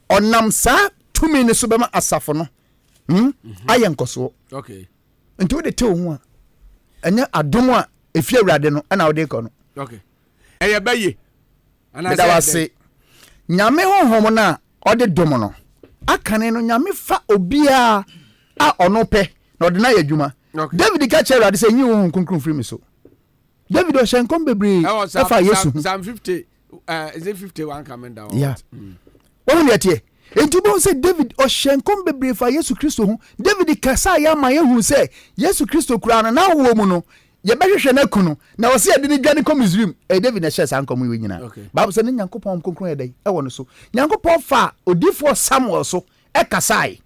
ɔnam saa tumi no so bɛma asafo no hmm, ayɛ nkɔsoɔ. Okay. Nti wode te wo ho a, ɛnyɛ adom a ɛfi Awurade no ɛna wode kɔ no. Okay. Ɛyɛ bɛye. Meda wase. Nyame honhom no a ɔde dom no, akane no Nyame fa obiara a ɔno pɛ na ɔde no ayɛ adwuma. Okay. David ka kyerɛ Awurade sɛ, nyi wo honhom kronkron mfiri me so. David ɔhyɛ nkɔm bebree ɛfa Yesu ho. Psalm 50, is it 51 coming down? Yeah. Wɔn deɛ teɛ. Enti wobɛhu sɛ David ɔhyɛ nkɔm bebree fa Yesu Kristo ho. David kasa yɛ ama yɛhu sɛ Yesu Kristo koraa no n'awoɔ mu no yɛbɛhwehwɛ no aku no na ɔsɛ yɛde no dwane kɔ Misraim. Ɛyɛ David na ɛhyɛɛ saa nkɔm yi nyinaa. Okay. Bible sɛ ne Nyankopɔn kronkron yɛ dɛn ɛwɔ no so. Nyankopɔn fa odiyifoɔ Samuel so ɛkasae.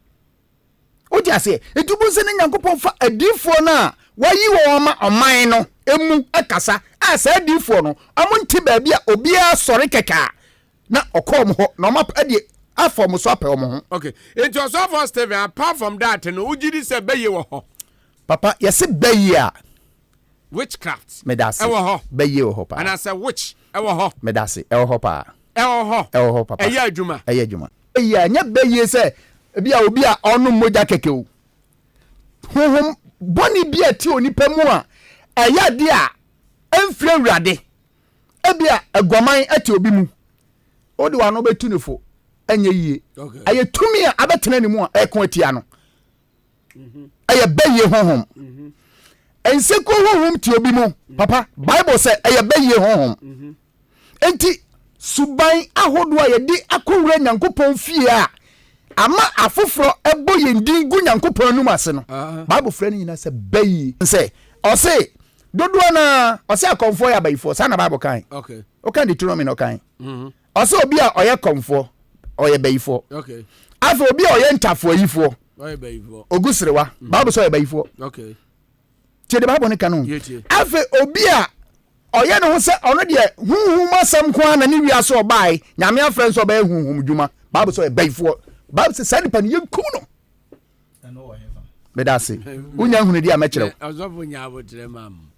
Wote aseɛ? Enti wobɛhu sɛ ne Nyankopɔn fa adiyifoɔ no a wayi wɔn ama ɔman no mu kasa a saa adiyifoɔ no wɔn nte baabi a obiara sɔre kɛkɛ a na ɔkɔ wɔn hɔ na wɔn ɛde afa wɔn so apɛ wɔn ho. Okay, nti ɔsɔfoɔ Stephen apart from that no wogye di sɛ bɛyie wɔ hɔ? Papa yɛse bɛyie a. Witchcraft. Medase. Ɛwɔ hɔ. Bɛyie wɔ hɔ paa. Anaasɛ witch ɛwɔ hɔ. Medase, ɛwɔ hɔ paa. Ɛwɔ hɔ. Ɛwɔ hɔ papa. Ɛyɛ adwuma. Ɛyɛ adwuma. Bɛyie a, ɛnyɛ bɛyie sɛ ebi a obi a ɔnom mogya kɛkɛ o. Honhom bɔne bi a ɛte onipa mu a ɛyɛ adeɛ a ɛmfiri Awurade. Ebi a aguaman te obi mu. Wode w'ano bɛtu ne fo, ɛnyɛ yie. Ɛyɛ tumi a abɛtena ne mu a ɛko atia no. Ɛyɛ bɛyie honhom. Nsekuo honhom te obi mu. Papa, Bible sɛ ɛyɛ bɛyie honhom. Enti suban ahodoɔ a yɛde akɔwura Nyankopɔn fie a ama afoforɔ bɔ yɛn din gu Nyankopɔn anom ase no, Bible frɛ no nyinaa sɛ bɛyie. Sɛ ɔse dodoɔ no ara ɔse akɔmfoɔ yɛ abayifoɔ, saa na Bible kae. Woka Deuteronomy na ɔkae. Ɔse obi a ɔyɛ kɔmfoɔ ɔyɛ bayifoɔ. Afei obi a ɔyɛ ntafoayifoɔ ogu serewa, Bible sɛ ɔyɛ bayifoɔ. Tie de Bible no ka no. Afei obi a ɔyɛ ne ho sɛ ɔno deɛ huhum asɛm nko ara na ne wiase ɔbae, Nyame afrɛ nso ɔbɛyɛ huhum dwuma. Bible sɛ ɔyɛ bayifoɔ. Bible sɛ saa nipa no yɛnkum no. Meda ase. Wonya nhunu di a mɛkyerɛ wo. Ɔsɔfo nya abotrɛ ma m.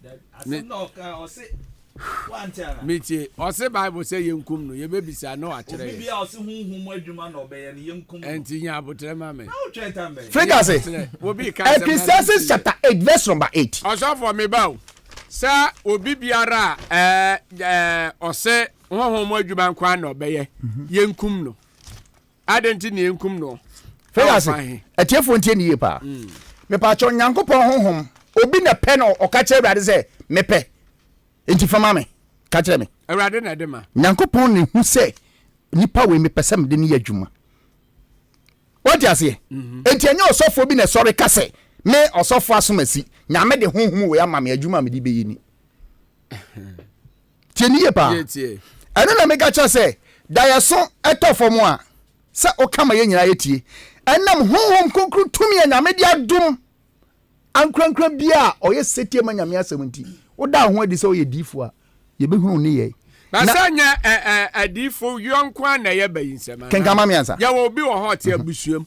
Metie. Ɔse Bible sɛ yɛnkum no, yɛbɛbisa na wakyerɛ yɛn. Obi a ɔse honhom mu adwuma na ɔbɛyɛ no, yɛnkum no. Ɛnti nya abotrɛ ma me. Na wotwɛn tam bɛn? Firi ase. Ecclesiastes chapter 8 verse number 8. Ɔsɔfo meba o. Sɛ obi biara a ɛɛ ɔse honhom mu adwuma nko ara na ɔbɛyɛ, yɛnkum no. Adɛn nti na yɛnkum no? Firi ase. Atiefoɔ ntie ne yie paa. Mepaakyɛw Nyankopɔn honhom obi na pɛ na ɔka kyerɛ Awurade sɛ mepɛ nti fa ma me. Ka kyerɛ me. Awurade na ɛde ma. Nyankopɔn na ehu sɛ nipa wei mepɛ sɛ mede no yɛ adwuma. Wate aseɛ? Mhm. Enti ɛnyɛ ɔsɔfoɔ bi na ɛsɔre ka sɛ me ɔsɔfoɔ asomasi Nyame de honhom wei ama me adwuma a mede bɛyɛ ni. Tie ne yie paa. Ɛno na meka kyerɛ sɛ daeɛso ɛtɔ fam a. sɛ woka ma yɛn nyinaa yɛtie. Ɛnam Honhom Kronkron tumi a Nyame de adom ankorankora biara a ɔyɛ setie ma Nyame asɛm nti, woda wo ho adi sɛ woyɛ diyifoɔ a, yɛbɛhunu wo nneyɛe. Na Na. sɛ nyɛ ɛ ɛ adiyifo yɔ nko ara na ɛyɛ bayinsɛm anaa? Kenkan ma me ansa. Yɛwɔ obi wɔ hɔ a ɔte abusua mu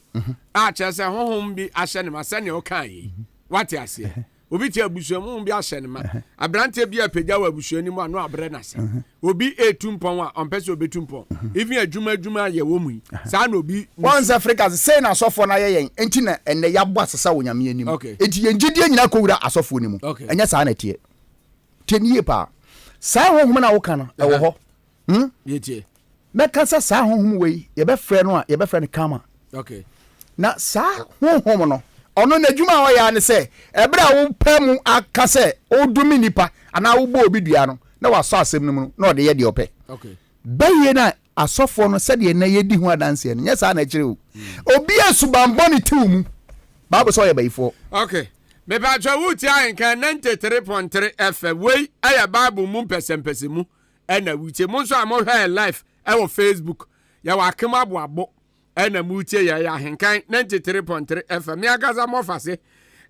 a kyerɛ sɛ honhom bi ahyɛ no ma sɛnea wokae yi. Woate aseɛ? Obi te abusua mu bi ahyɛ no ma. Aberanteɛ bi apagya wɔ abusua no mu a no abrɛ no ase. Obi etu mpɔn a ɔmpɛ sɛ obetu mpɔn. Even adwuma adwuma a yɛwɔ mu yi, saa na obi. Wɔn sɛ Africa sei na asɔfoɔ no ayɛ yɛn nti na ɛnnɛ yɛabɔ asesa wɔ Nyame anim. Enti yɛn gyidie nyinaa kɔwura asɔfoɔ no mu. Ɛnyɛ saa na ɛteɛ. Tie no yie paa. Saa honhom no a woka no, ɛwɔ hɔ. Hmm? Yɛtie. Mɛka sɛ saa honhom wei, yɛbɛfrɛ no a, yɛbɛfrɛ no karma. Okay. Na saa honhom no, ɔno n'adwuma a ɔyɛ ara ne sɛ, ɛberɛ a wopɛ mu aka sɛ wodome nipa anaa wobɔ obi dua no, na wasɔ asɛm no mu no, na ɔde yɛ deɛ ɔpɛ. Okay. Bɛyie no a asɔfoɔ no sɛdeɛ nnɛ yɛdi ho adanseɛ no, nyɛ saa na ɛkyerɛ o. Obi a suban bɔne te wo mu, Bible sɛ ɔyɛ bayifoɔ. Okay. Mepatwa wotie ahenkan 93.3 FM. Wei ɛyɛ Bible mu mpɛsɛmpɛsɛmu. ɛna wutie mo nso a mohwɛ yɛ live ɛwɔ facebook yɛwɔ akem aboabo ɛna mutie yɛ yɛ ahenkan 93.3 fm me ankasa mɔfa se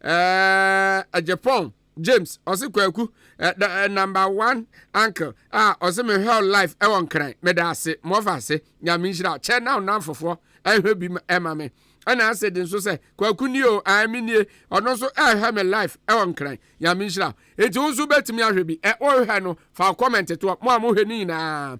ɛɛ japan james ɔse kwaku ɛ number one uncle a ɔse mehwɛ live ɛwɔ nkran meda ase mɔfa se nyame nhyira kyɛ na ɔnam fofoɔ ɛhwɛ bi ɛma me ɛna ase de nso sɛ kwaku nie o ae me nie ɔno nso ɛhwɛ me live ɛwɔ nkran Nyame nhyira wo. Enti wo nso wobɛtumi ahwɛ bi. Ɛ wohwɛ no fa wo comment toɔ. Mo a mohwɛ no nyinaa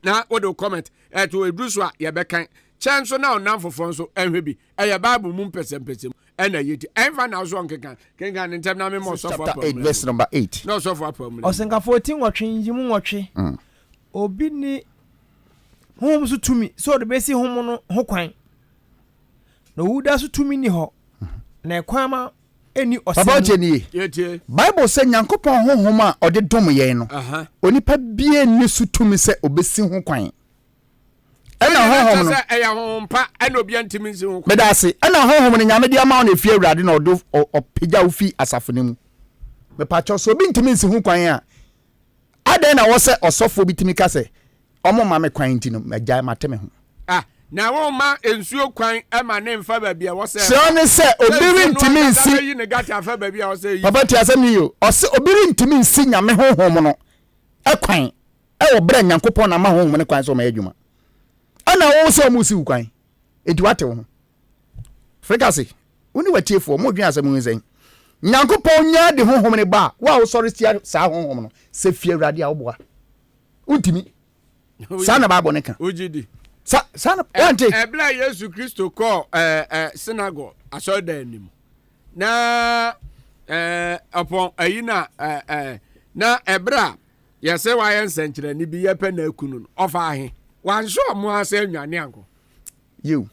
na wode wo comment ɛto ɛduru so a yɛbɛkan. Kyɛ nso na ɔnam foforɔ nso ɛhwɛ bi. Ɛyɛ Bible mu mpɛsɛmpɛsɛmu ɛna yɛti. Ɛmfa na wo so ɔnkenkan. Kenkan ne ntɛm na mema Genesis ɔsɔfo chapter apam 8 mu verse number 8. Na ɔsɔfo apam mu. Ɔsɛnkafoɔ ti nwɔtwe nyiyimu nwɔtwe. Obi nni honhom so tumi sɛ ɔde bɛsi honhom no ho kwan, na owu da so tumi nni hɔ, na ɛkwan ma ɛnni ɔsɛm Papa mu. wotie nie? Yɛtie. Bible sɛ Nyankopɔn honhom a ɔde dom yɛn no, Aha. onipa biara nni so tumi sɛ obesi ho kwan. Ɛna Ɛna na honhom kyerɛ no, sɛ ɛyɛ honhom pa ɛna obiara ntumi nsi ho kwan. meda ase, ɛna honhom no Nyame de ama wo na efi Awurade na ɔde ɔpagya wo fi asafo no mu. Mepakyɛw, sɛ obi ntumi nsi ho kwan a, adɛn na ɛwɔ sɛ ɔsɔfoɔ bi tumi ka sɛ Ɔmo mma me kwan nti no, magyae, mate me ho. Ah, na womma nsuo kwan ma ne mfa baabi a ɛwɔ sɛ Kyerɛ ɛfa. ne sɛ Sɛ obi nsuo no rentumi ankasa nsi. bɛyi ne gata afa baabi a ɛwɔ sɛ ɛyi Papa fa. tie asɛm no yie o. Ɔse obi rentumi nsi Nyame honhom no kwan wɔ berɛ a Nyankopɔn na ama honhom no kwan sɛ ɔmɛyɛ adwuma. Ɛna wo sɛ ɔmo si wo kwan. Enti wate wo ho. Frika se, wo ne w'atiefoɔ mo dwen asɛm ho sɛn? Nyankopɔn nyaa de honhom no ba a, wo a wosɔre tia saa honhom no, sɛ fi Awurade a woboa. Wontumi. Saa na Bible no ka. Wogye di. Sa saa na wante. Ɛberɛ a Yesu Kristo kɔɔ ɛɛ ɛɛ synagogue asɔredan no mu na ɛɛ ɔpɔn ayi na ɛɛ ɛɛ na ɛberɛ a yɛsɛ wayɛ nsɛnkyerɛnne bi yɛpɛ na aku no no ɔfa ahe wanhyɛ ɔmo ase anwane anko. Yiw.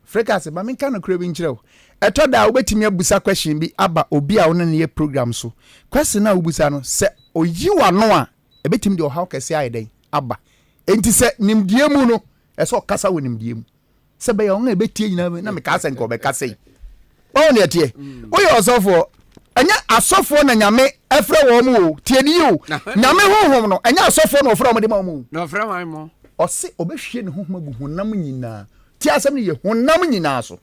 Frikase, ma menka nokorɛ bi nkyerɛ wo. Ɛtɔ da a wobɛtumi abusa question bi aba obi a wo ne no yɛ program so. Question no a wobisa no, sɛ ɔyi w'ano a, ɛbɛtumi de ɔhaw kɛseɛ ayɛ dɛn? Aba. Enti sɛ nimdeɛ mu no, ɛsɛ sɛ ɔkasa wɔ nimdeɛ mu. Sɛ ɛbɛyɛ a wɔn a ɛbɛtie nyinaa bɛ, na mekaa sɛ nka ɔbɛka sei. Wahu deɛ ɛteɛ? Woyɛ ɔsɔfoɔ. Ɛnyɛ asɔfoɔ na Nyame ɛfrɛ wɔn o. Tie ne yie o. Nyame honhom no, ɛnyɛ asɔfoɔ na ɔfrɛ wɔn de ma wɔn o. Na ɔfrɛ hwan mo? Ɔse ɔbɛhwie ne honhom agu honam nyinaa. Tie asɛm no yie, honam nyinaa so.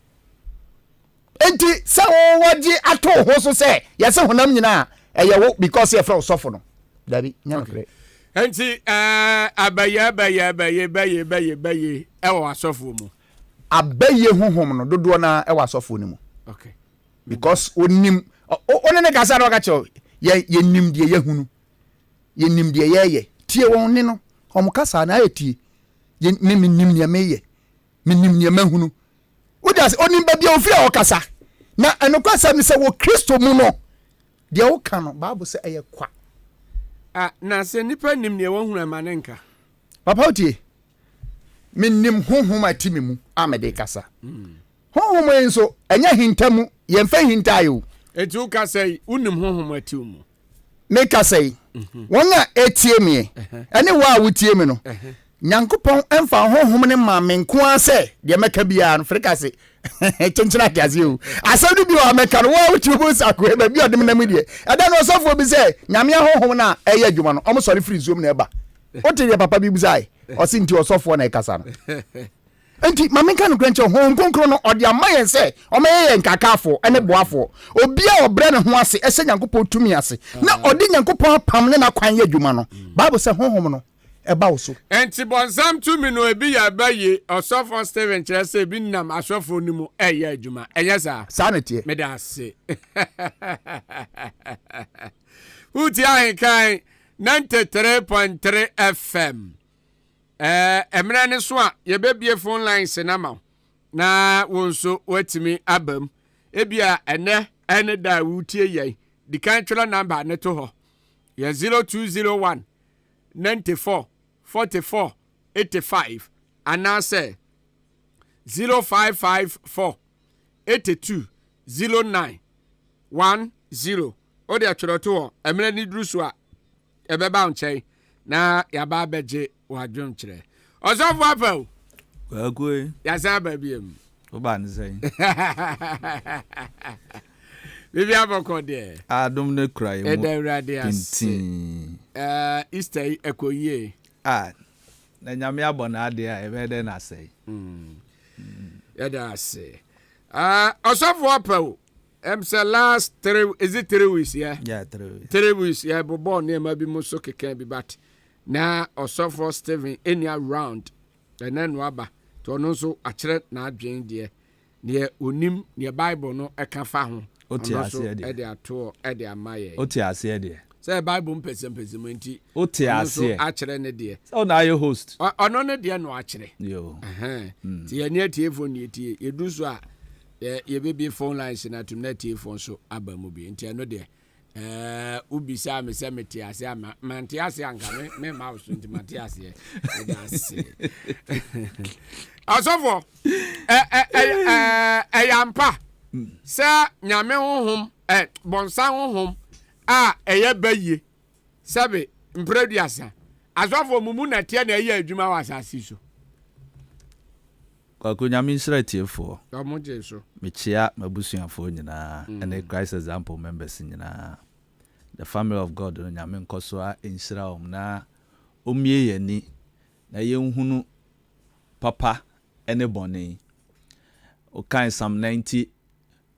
Enti sɛ wo wɔgye ato wo ho so sɛ yɛse honam nyinaa a, ɛyɛ wo because yɛfrɛ wo sɔfo no. Dabi, nyɛ nokorɛ. Enti ɛɛ abɛyɛ bɛyɛ bɛyɛ bɛyɛ bɛyɛ bɛyɛ ɛwɔ asɔfoɔ mu. Abɛyɛ honhom no dodoɔ no ara ɛwɔ asɔfoɔ no mu. Okay. Because onim, wo ne ne kasa na ɔka kyerɛ yɛ yɛnim deɛ yɛhunu, yɛnim deɛ yɛyɛ. Tie wɔn ne no, wɔn kasa na ayɛ tie. Yɛ me menim deɛ meyɛ, menim deɛ mahunu. Wode ase, onim baabi a ofiri a ɔkasa. Na ɛnokwasɛm ne sɛ wɔ Kristo mu no, deɛ woka no, Bible sɛ ɛyɛ kwa. Ah, na sɛ nipa nim deɛ wahunu ɛma ne nka. Papa wotie, menim honhom a ɛte me mu a mede kasa. Honhom yi nso, ɛnyɛ hinta mu, yɛmfa nhintaeɛ o. Enti wokasa yi, wonim honhom a ɛte wo mu? Mekasa yi, wɔn a ɛtie meɛ, ɛne wo a wotie me no, Nyankopɔn mfa honhom no maa me nko ara sɛ deɛ mɛka biara no, freka se, kyenkyene ate aseɛ o. Asɛm no bi wɔ a mɛka no, wo a wotumi hu sɛ akoe baabi a ɔde me nam yi deɛ, ɛda no ɔsɔfoɔ bi sɛ Nyame ahonhom no a ɛyɛ adwuma no, wɔn sɔre firi nsuom na ɛba. Wote deɛ papa bi bisae? Ɔse nti ɔsɔfoɔ na ɛkasa no. Enti ma menka nokorɛ nkyerɛ wo, Honhom Kronkron no, ɔde ama yɛn sɛ ɔmmɛyɛ yɛn nkaakaafoɔ ne boafoɔ. Obiara a ɔbrɛ ne ho ase hyɛ Nyankopɔn tumi ase na ɔde Nyankopɔn apam ne n'akwan yɛ adwuma no, Bible sɛ Honhom no ba wo so. Enti bɔnsam tumi no ebi yɛ ɛbɛ ye, Ɔsɔfoɔ Stephen kyerɛ sɛ ebi nam asɔfoɔ no mu ɛyɛ adwuma, ɛnyɛ saa? Saa na ɛteɛ. Meda ase. Wotie Ahenkan 93.3 FM. Ɛɛ, mmerɛ no so a, yɛbɛbue phone lines no ama wo na wo nso woatumi aba mu. Ebia ɛnɛ ɛne da a woretie yɛn. Di kan twerɛ number no to hɔ. Yɛ 0201 94 44 85 anaasɛ 0554 82 09 10. Wode twerɛ to hɔ. Mmerɛ no duru so a, Yɛbɛba wo nkyɛn na yɛaba abɛgye w'adwemkyerɛ. Ɔsɔfo Apaw. Kwaku e. Yɛasan aba biom. Woba ne sɛn? Biribi abɔkɔ deɛ. Adom no kura yɛn mu. Ɛda Awurade ase. Pintin. Uh, Easter yi ɛkɔ yie. Ah, na Nyame abɔ n'adeɛ a ɛbɛyɛ dɛn na asɛe. Mm. Yɛda ase. Uh, Ɔsɔfo Apaw. Ɛm sɛ last three is it 3 weeks yeah? Yeah, 3 weeks. 3 weeks yɛ bobɔ nneɛma bi mu so keka bi but na ɔsɔfo Stephen ɛni around ɛnɛ no aba nti ɔno nso akyerɛ n'adwene deɛ neɛ onim neɛ Bible no ɛka fa ho Wote ɔno nso aseɛ deɛ. ɛde atoɔ ɛde ama yɛn. Wote aseɛ deɛ. Sɛ Bible mpɛsɛmpɛsɛmu nti Wote ɔno nso aseɛ. akyerɛ ne deɛ. Sɛ wo na ayɛ host. Ɔno ne deɛ na wakyerɛ. Yo. Ɛhɛn. Nti yɛne atiefoɔ ne yɛtie. Yɛduru so a Yɛ yɛbɛbie phone lines no atom na atiefoɔ nso aba mu bi nti ɛno deɛ ɛɛ wobisaa me sɛ mete ase a mante ase anka me me mma wo so nti mate aseɛ meda ase ɔsɔfoɔ ɛ ɛ ɛ ɛyɛ ampa sɛ nyame honhom ɛ bɔnsa honhom a ɛyɛ bɛyie sɛbe mprɛduasa asɔfoɔ mu mu na teɛ na ɛyɛ adwuma wɔ asase so. Kwaku Nyame nhyira atiefoɔ. Ɔmo gyee so. Mekyea m'abusuafoɔ nyinaa ɛne Christ Example members nyinaa. The family of God no Nyame nkɔso ara nhyira wɔn na ɔmmue yɛn ani na yɛnhunu papa ne bɔne. Wokan Psalm 90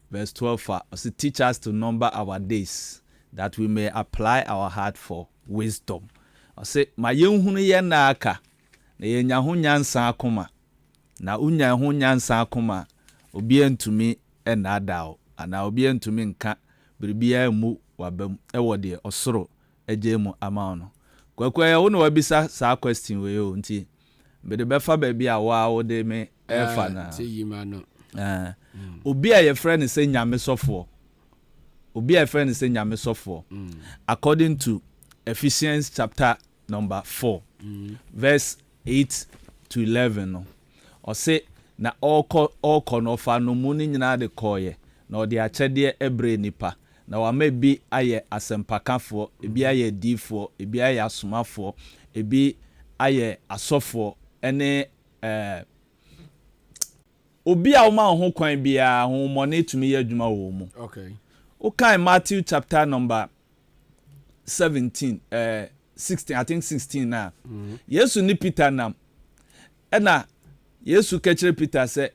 verse 12 a, ɔse teach us to number our days that we may apply our heart for wisdom. Ɔse ma yɛnhunu yɛn nna aka na yɛanya ho nyansa akoma. Na wonya ho nyansa akoma a, obiara ntumi nnaadaa wo, anaa obiara ntumi nka biribiara mmu w'abam wɔ deɛ ɔsoro agyae mu ama wo no. Kwaku ɛyɛ wo na wabisa saa question wei o, nti mede bɛfa baabi a wo ara wode me refa no ara. Ɛɛ, obi a yɛfrɛ no sɛ Nyame sɔfoɔ, obi a yɛfrɛ no sɛ Nyame sɔfoɔ, according to Ephesians chapter number 4 verse 8 to 11 no, ɔse, Na ɔrekɔ ɔrekɔ no, ɔfaa nnommum no nyinaa de kɔeɛ, na ɔde akyɛdeɛ brɛɛ nnipa, na wama ebi ayɛ asɛmpakafoɔ, ebi ayɛ adiyifoɔ, ebi ayɛ asomafoɔ, ebi ayɛ asɔfoɔ ne ɛɛ. Obi a woma wo ho kwan biara, honhommɔne tumi yɛ adwuma wɔ wo mu. Okay. Wokan Matthew chapter number 17, eh, 16, I think 16 na. Mm. Yesu ne Peter nam. Ɛna Yesu ka kyerɛ Peter sɛ,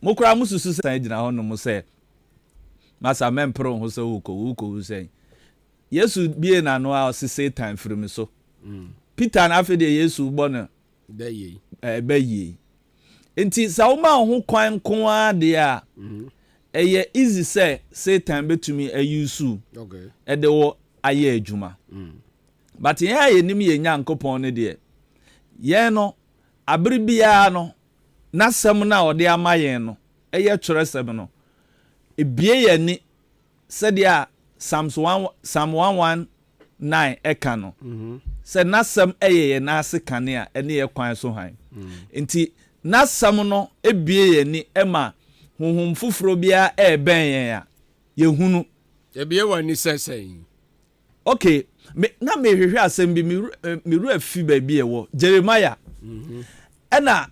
mo koraa mo susu sɛ gyina hɔ nom sɛ, masa mɛmpere wo ho sɛ wokɔwu, wokɔwu sɛn. Yesu bie n'ano a ɔse Satan firi me so. Mm. Peter na afei deɛ Yesu bɔ no bɛyie. Nti sɛ woma wo ho kwan nko ara deɛ a, ɛyɛ easy sɛ Satan bɛtumi a use wo de wo ayɛ adwuma. But yɛn a yɛnim yɛn Nyankopɔn no deɛ, yɛn no, abere biara no, n'asɛm no a ɔde ama yɛn no, ɛyɛ twerɛsɛm no, ɛbue yɛn ani Sɛdeɛ a Psalms one Psalm 119 ka no, sɛ N'asɛm yɛ yɛn nan ase kanea ne yɛn kwan so hann. Nti N'asɛm no bue yɛn ani ma honhom foforɔ biara rebɛn yɛn a, yɛhunu. Ebue w'ani sɛ sɛn? Okay, me, na mehwehwɛ asɛm bi, me, me werɛ fi baabi a ɛwɔ. Jeremiah. Ɛna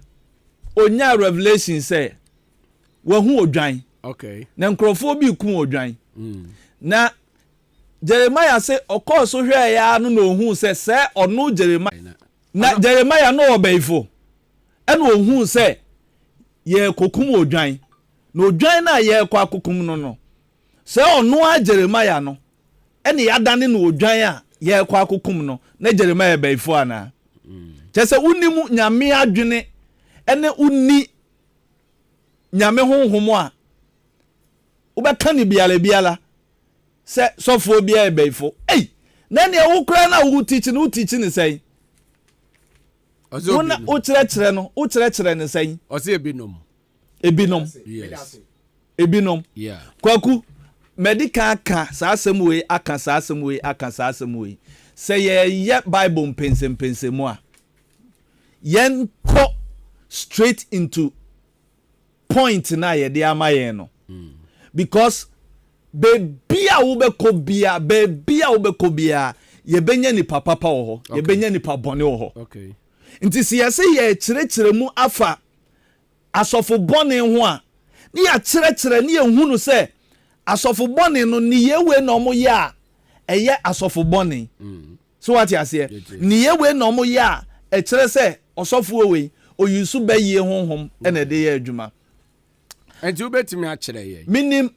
onyaa revelation sɛ wahu odwan. Okay. Na nkurɔfoɔ bi rekum odwan. Na Jeremiah se ɔkɔɔ so hwɛɛ ya no na ohuu sɛ sɛ ɔno Jeremiah. Na Jeremiah no ɔbɛyifo. Ɛna ohuu sɛ. Yɛrekɔkum odwan, na odwan no a yɛrekɔ akɔkum no no, sɛ ɔno ara Jeremiah no ɛna yɛadane no odwan a yɛrekɔ akɔkum no, na Jeremiah yɛ bayifoɔ anaa? Kyerɛ sɛ wonim Nyame adwene ɛne wonni Nyame honhom a, wobɛka no biara biara sɛ sɔfoɔ biara yɛ bayifo. Ei! Na ɛneɛ wo koraa no a wo teach no, wo teach no sɛn? Wo na wokyerɛkyerɛ no, wokyerɛkyerɛ no sɛn? Ɔsɛ ebinom. Ebinom. Yes. Ebinom. Yeah. Kwaku, madi kan aka saa asɛm wei, aka saa asɛm wei, aka saa asɛm wei. Sɛ yɛyɛ Bible mpɛnsɛmpɛnsɛmu a, yɛnkɔ straight into point no a yɛde ama yɛn no. Because baabi a wobɛkɔ bia, baabi a wobɛkɔ bia, yɛbɛnya nipa papa wɔ hɔ, yɛbɛnya nipa bɔne wɔ hɔ. Okay. Nti sɛ yɛsɛ yɛkyerɛkyerɛ mu afa asɔfo bɔne ho a, ne yɛakyerɛkyerɛ ne yɛhunu sɛ asɔfo bɔne no nneyɛɛ wei na wɔyɛ a ɛyɛ asɔfo bɔne. So wate aseɛ? Nneyɛɛ wei na wɔyɛ a ɛkyerɛ sɛ ɔsɔfoɔ wei ɔyusu bɛyie honhom na ɛde yɛ adwuma. Nti wobɛtumi akyerɛ yɛn? Menim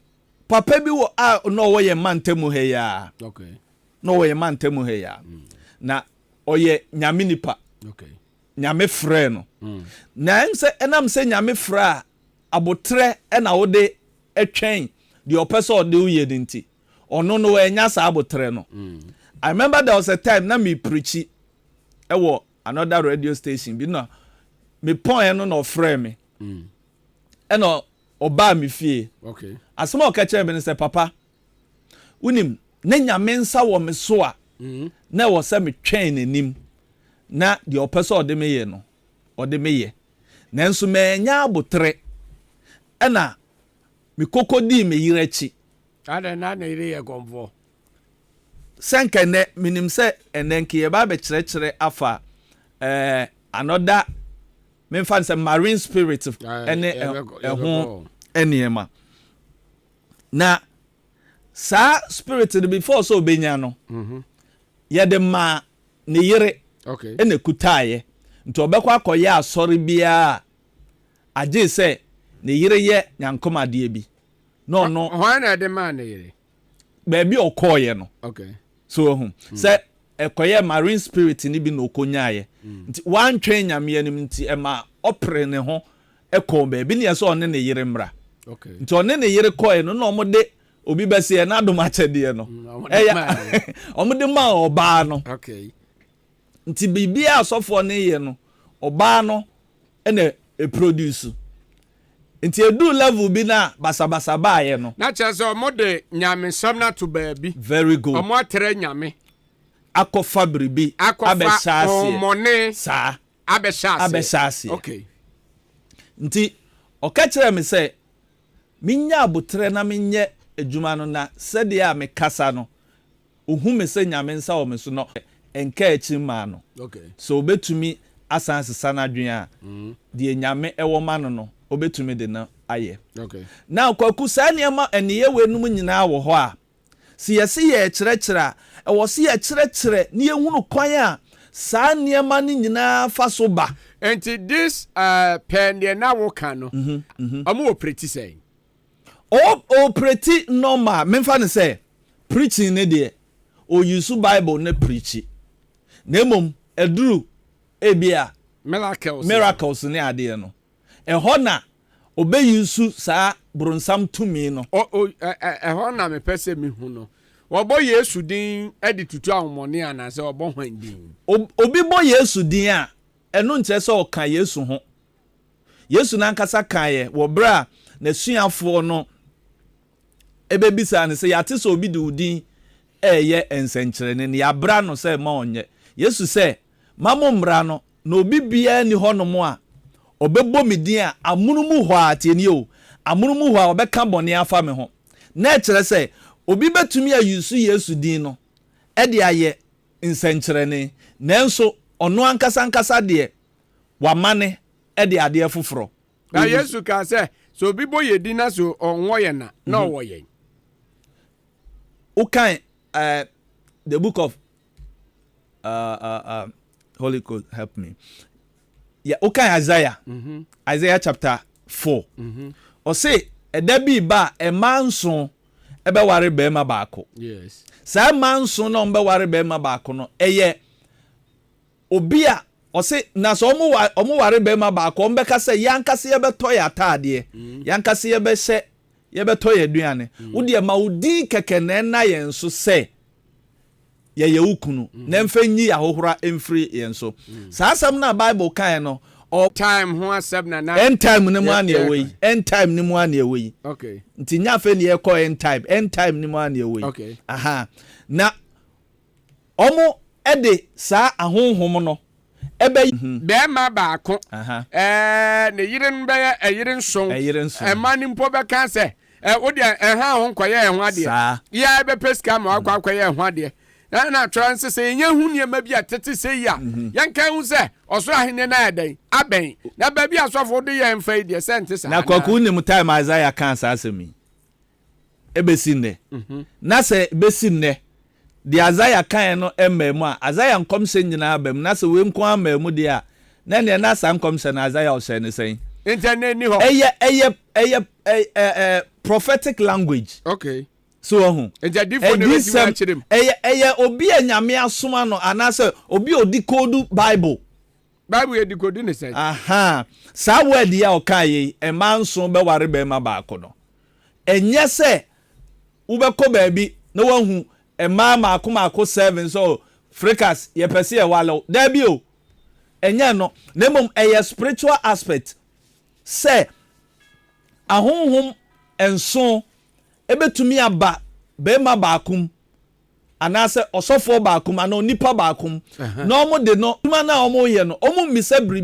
papa bi wɔ a na ɔwɔ yɛn mantamu ha yi ara. Okay. Na ɔwɔ yɛn mantamu ha yi ara. Na ɔyɛ Nyame nipa. Okay. Nyame frɛɛ no. Na ɛm sɛ ɛnam sɛ Nyame frɛ a aboterɛ na wode twɛn deɛ ɔpɛ sɛ ɔde wo yɛ no nti, ɔno no wannya saa aboterɛ no. I remember there was a time na me preachi ɛwɔ another radio station bi na me pɔn no na ɔfrɛɛ me. Ɛna ɔbaa me fie. Okay. Asɛm a ɔka kyerɛɛ me no sɛ, papa, wonim, na Nyame nsa wɔ me so a, na ɛwɔ sɛ metwɛn n'anim na deɛ ɔpɛ sɛ ɔde me yɛ no, ɔde me yɛ. Nanso mannya aboterɛ, ɛna mekɔkɔdii me yere akyi. Adɛn, na ne yere yɛ kɔmfoɔ? Sɛ nka ɛnnɛ, menim sɛ ɛnnɛ nka yɛba abɛkyerɛkyerɛ afa eh, another, memfa no sɛ marine spirit ne ɛho nneɛma. Na saa spirit no before sɛ ɔbɛnya no, yɛde maa ne yere ɛna kutaeɛ. Nti ɔbɛkɔ akɔyɛ asɔre biara agye sɛ ne yere yɛ nyankomadeɛ bi. Na ɔno. Hwan na ɛde maa ne yere? Baabi a ɔkɔɔeɛ no. Okay. So wahu. Sɛ ɛkɔyɛ marine spirit no bi na ɔkɔnyaeɛ. Nti wantwɛn Nyame anim nti ɛma ɔpere ne ho kɔɔ baabi ne yɛ sɛ ɔne ne yere mmra. Okay. Nti ɔne ne yere kɔɔeɛ no na wɔde obi bɛse yɛ n'adom akyɛdeɛ no. Ɛyɛ wɔde maa ɔbaa no. Okay. Nti biribiara asɔfoɔ no yɛ no ɔbaa no na ɛproduce. Nti ɛduu level bi no a basabasa baeɛ no. Na kyerɛ sɛ wɔn de nyamesɛm no ato baabi. Very good. Wɔn atrɛ nyame. Akɔfa biribi abɛhyɛ aseɛ. Akɔfa honhommɔne. Saa. Abɛhyɛ aseɛ. Abɛhyɛ aseɛ. Okay. Nti ɔka kyerɛɛ me sɛ menya aboterɛ na menyɛ adwuma no na sɛdeɛ a mekasa no Ohu me sɛ Nyame nsa wɔ me so na ɛnkaa akyi mmaa no. Sɛ obetumi asan asesa n'adwene a, deɛ Nyame wɔ ma no no, obetumi de no ayɛ. Now Kwaku, saa nneɛma, nneyɛɛ weinom nyinaa wɔ hɔ a, sɛ yɛse yɛrekyerɛkyerɛ a, ɛwɔ sɛ yɛkyerɛkyerɛ na yɛhunu kwan a saa nneɛma no nyinaa fa so ba. Nti this pɛɛ deɛ na woka no, ɔmo operate sɛn? O operate normal, memfa no sɛ preaching no deɛ, o use bible no preachi. Na mmom ɛduru ebia Miracles. miracles ne adeɛ no, ɛhɔ na ɔbɛ use saa bronsam tumi no. O o ɛ ɛ ɛhɔ na mepɛ sɛ mehu no. Wɔbɔ Yesu din de tutu ahomɔne anaasɛ wɔbɔ hwan din? Obi bɔ Yesu din a, ɛno nkyerɛ sɛ ɔka Yesu ho. Yesu n'ankasa kaeɛ wɔ berɛ a n'asuafoɔ no bɛbisaa no sɛ, Yɛate sɛ obi de wo din reyɛ nsɛnkyerɛnne, na yɛabra no sɛ mma ɔnyɛ. Yesu sɛ, Mma mommra no, na obi biara nni hɔnom a ɔbɛbɔ me din a amono mu hɔ ara, tie nie o, amono mu hɔ ara ɔbɛka bɔne afa me ho. Na ɛkyerɛ sɛ obi bɛtumi ayusu Yesu din no de ayɛ nsɛnkyerɛnne, nanso ɔno ankasa ankasa deɛ, wamane de adeɛ foforɔ. Na Yesu kaa sɛ, sɛ obi bɔ yɛn din na sɛ ɔnwɔ yɛn a, na ɔwɔ yɛn. Wokan uh, the book of uh, uh, uh, Holy Ghost help me. Yeah, wokan Isaiah, Isaiah chapter 4. Ɔse ɛda bi ba a mmaa nson ɛbɛware barima baako. Yes. Saa mmaa nson na wɔbɛware barima baako no, ɛyɛ obi a ɔse na sɛ wɔn wa wɔn ware barima baako, wɔn bɛka sɛ yɛn ankasa yɛbɛtɔ yɛn ataadeɛ, yɛn ankasa yɛbɛhyɛ, yɛbɛtɔ yɛn aduane. Wo deɛ ma wo din kɛkɛ na ɛnna yɛn so sɛ yɛyɛ wo kunu, na ɛmfa nyi ahohora mfiri yɛn so. Saa asɛm no a Bible kaeɛ no, ɔ. Time ho asɛm na na. End time no mu ara na yɛwɔ yi. End time no mu ara na yɛwɔ yi. Okay. Nti nyɛ afei na yɛkɔ end time. End time no mu ara na yɛwɔ yi. Okay. Aha. Na wɔn de saa ahonhom no ɛbɛ. Bɛɛma baako, Aha. ɛɛ, ne yere no bɛyɛ ɛyere nson. Ɛyere nson. Ɛma no mpo bɛka sɛ, ɛ, wo deɛ ɛnha wo ho nkɔyɛ ɛho adeɛ. Saa. Yɛ ara bɛpɛ sika ma wakɔ akɔyɛ ɛho adeɛ. Na na atwerɛ nse sɛ yɛnya hu nneɛma bi a tete sɛ yi a, yɛnka hu sɛ ɔsoro ahenni no ayɛ dɛn? Abɛn. Na baabi a asɔfo de yɛn fa yi deɛ, sɛ ɛnte saa Na anaa? Kwaku wonim time Isaiah kaa saa asɛm yi? Ɛbɛsi nnɛ. Na sɛ ɛbɛsi nnɛ, deɛ Isaiah kaeɛ no mmaa mu a, Isaiah nkɔmhyɛ nyinaa ba mu, na sɛ wei nko ara mmaa mu deɛ a, na ɛneɛ na saa nkɔmhyɛ no Isaiah ɔhyɛɛ no sɛn? Nti ɛnnɛ ɛnni hɔ. Ɛyɛ, ɛyɛ, ɛyɛ, ɛ, ɛ, ɛ, prophetic language. Okay. So wahu? Nti adiyifoɔ na ɛbɛtumi akyerɛ mu. Ɛyɛ, ɛyɛ obi a Nyame asoma no anaasɛ obi a ɔdi koodu Bible. Bible yɛ dekodi ne sɛn? Ahaa, saa word yi a ɔkaeɛ yi, mmaa nson bɛware barima baako no, ɛnyɛ sɛ wobɛkɔ baabi na woahu mmaa mmaako mmaako seven sɛ oh, Frikas, yɛpɛ sɛ yɛware wo. Daabi o, ɛnyɛ ɛno. Na mmom ɛyɛ spiritual aspect sɛ ahonhom nson bɛtumi aba barima baako mu anaasɛ ɔsɔfoɔ baako mu anaa onipa baako mu na wɔde no adwuma no a wɔreyɛ no, wɔmmisa biribi.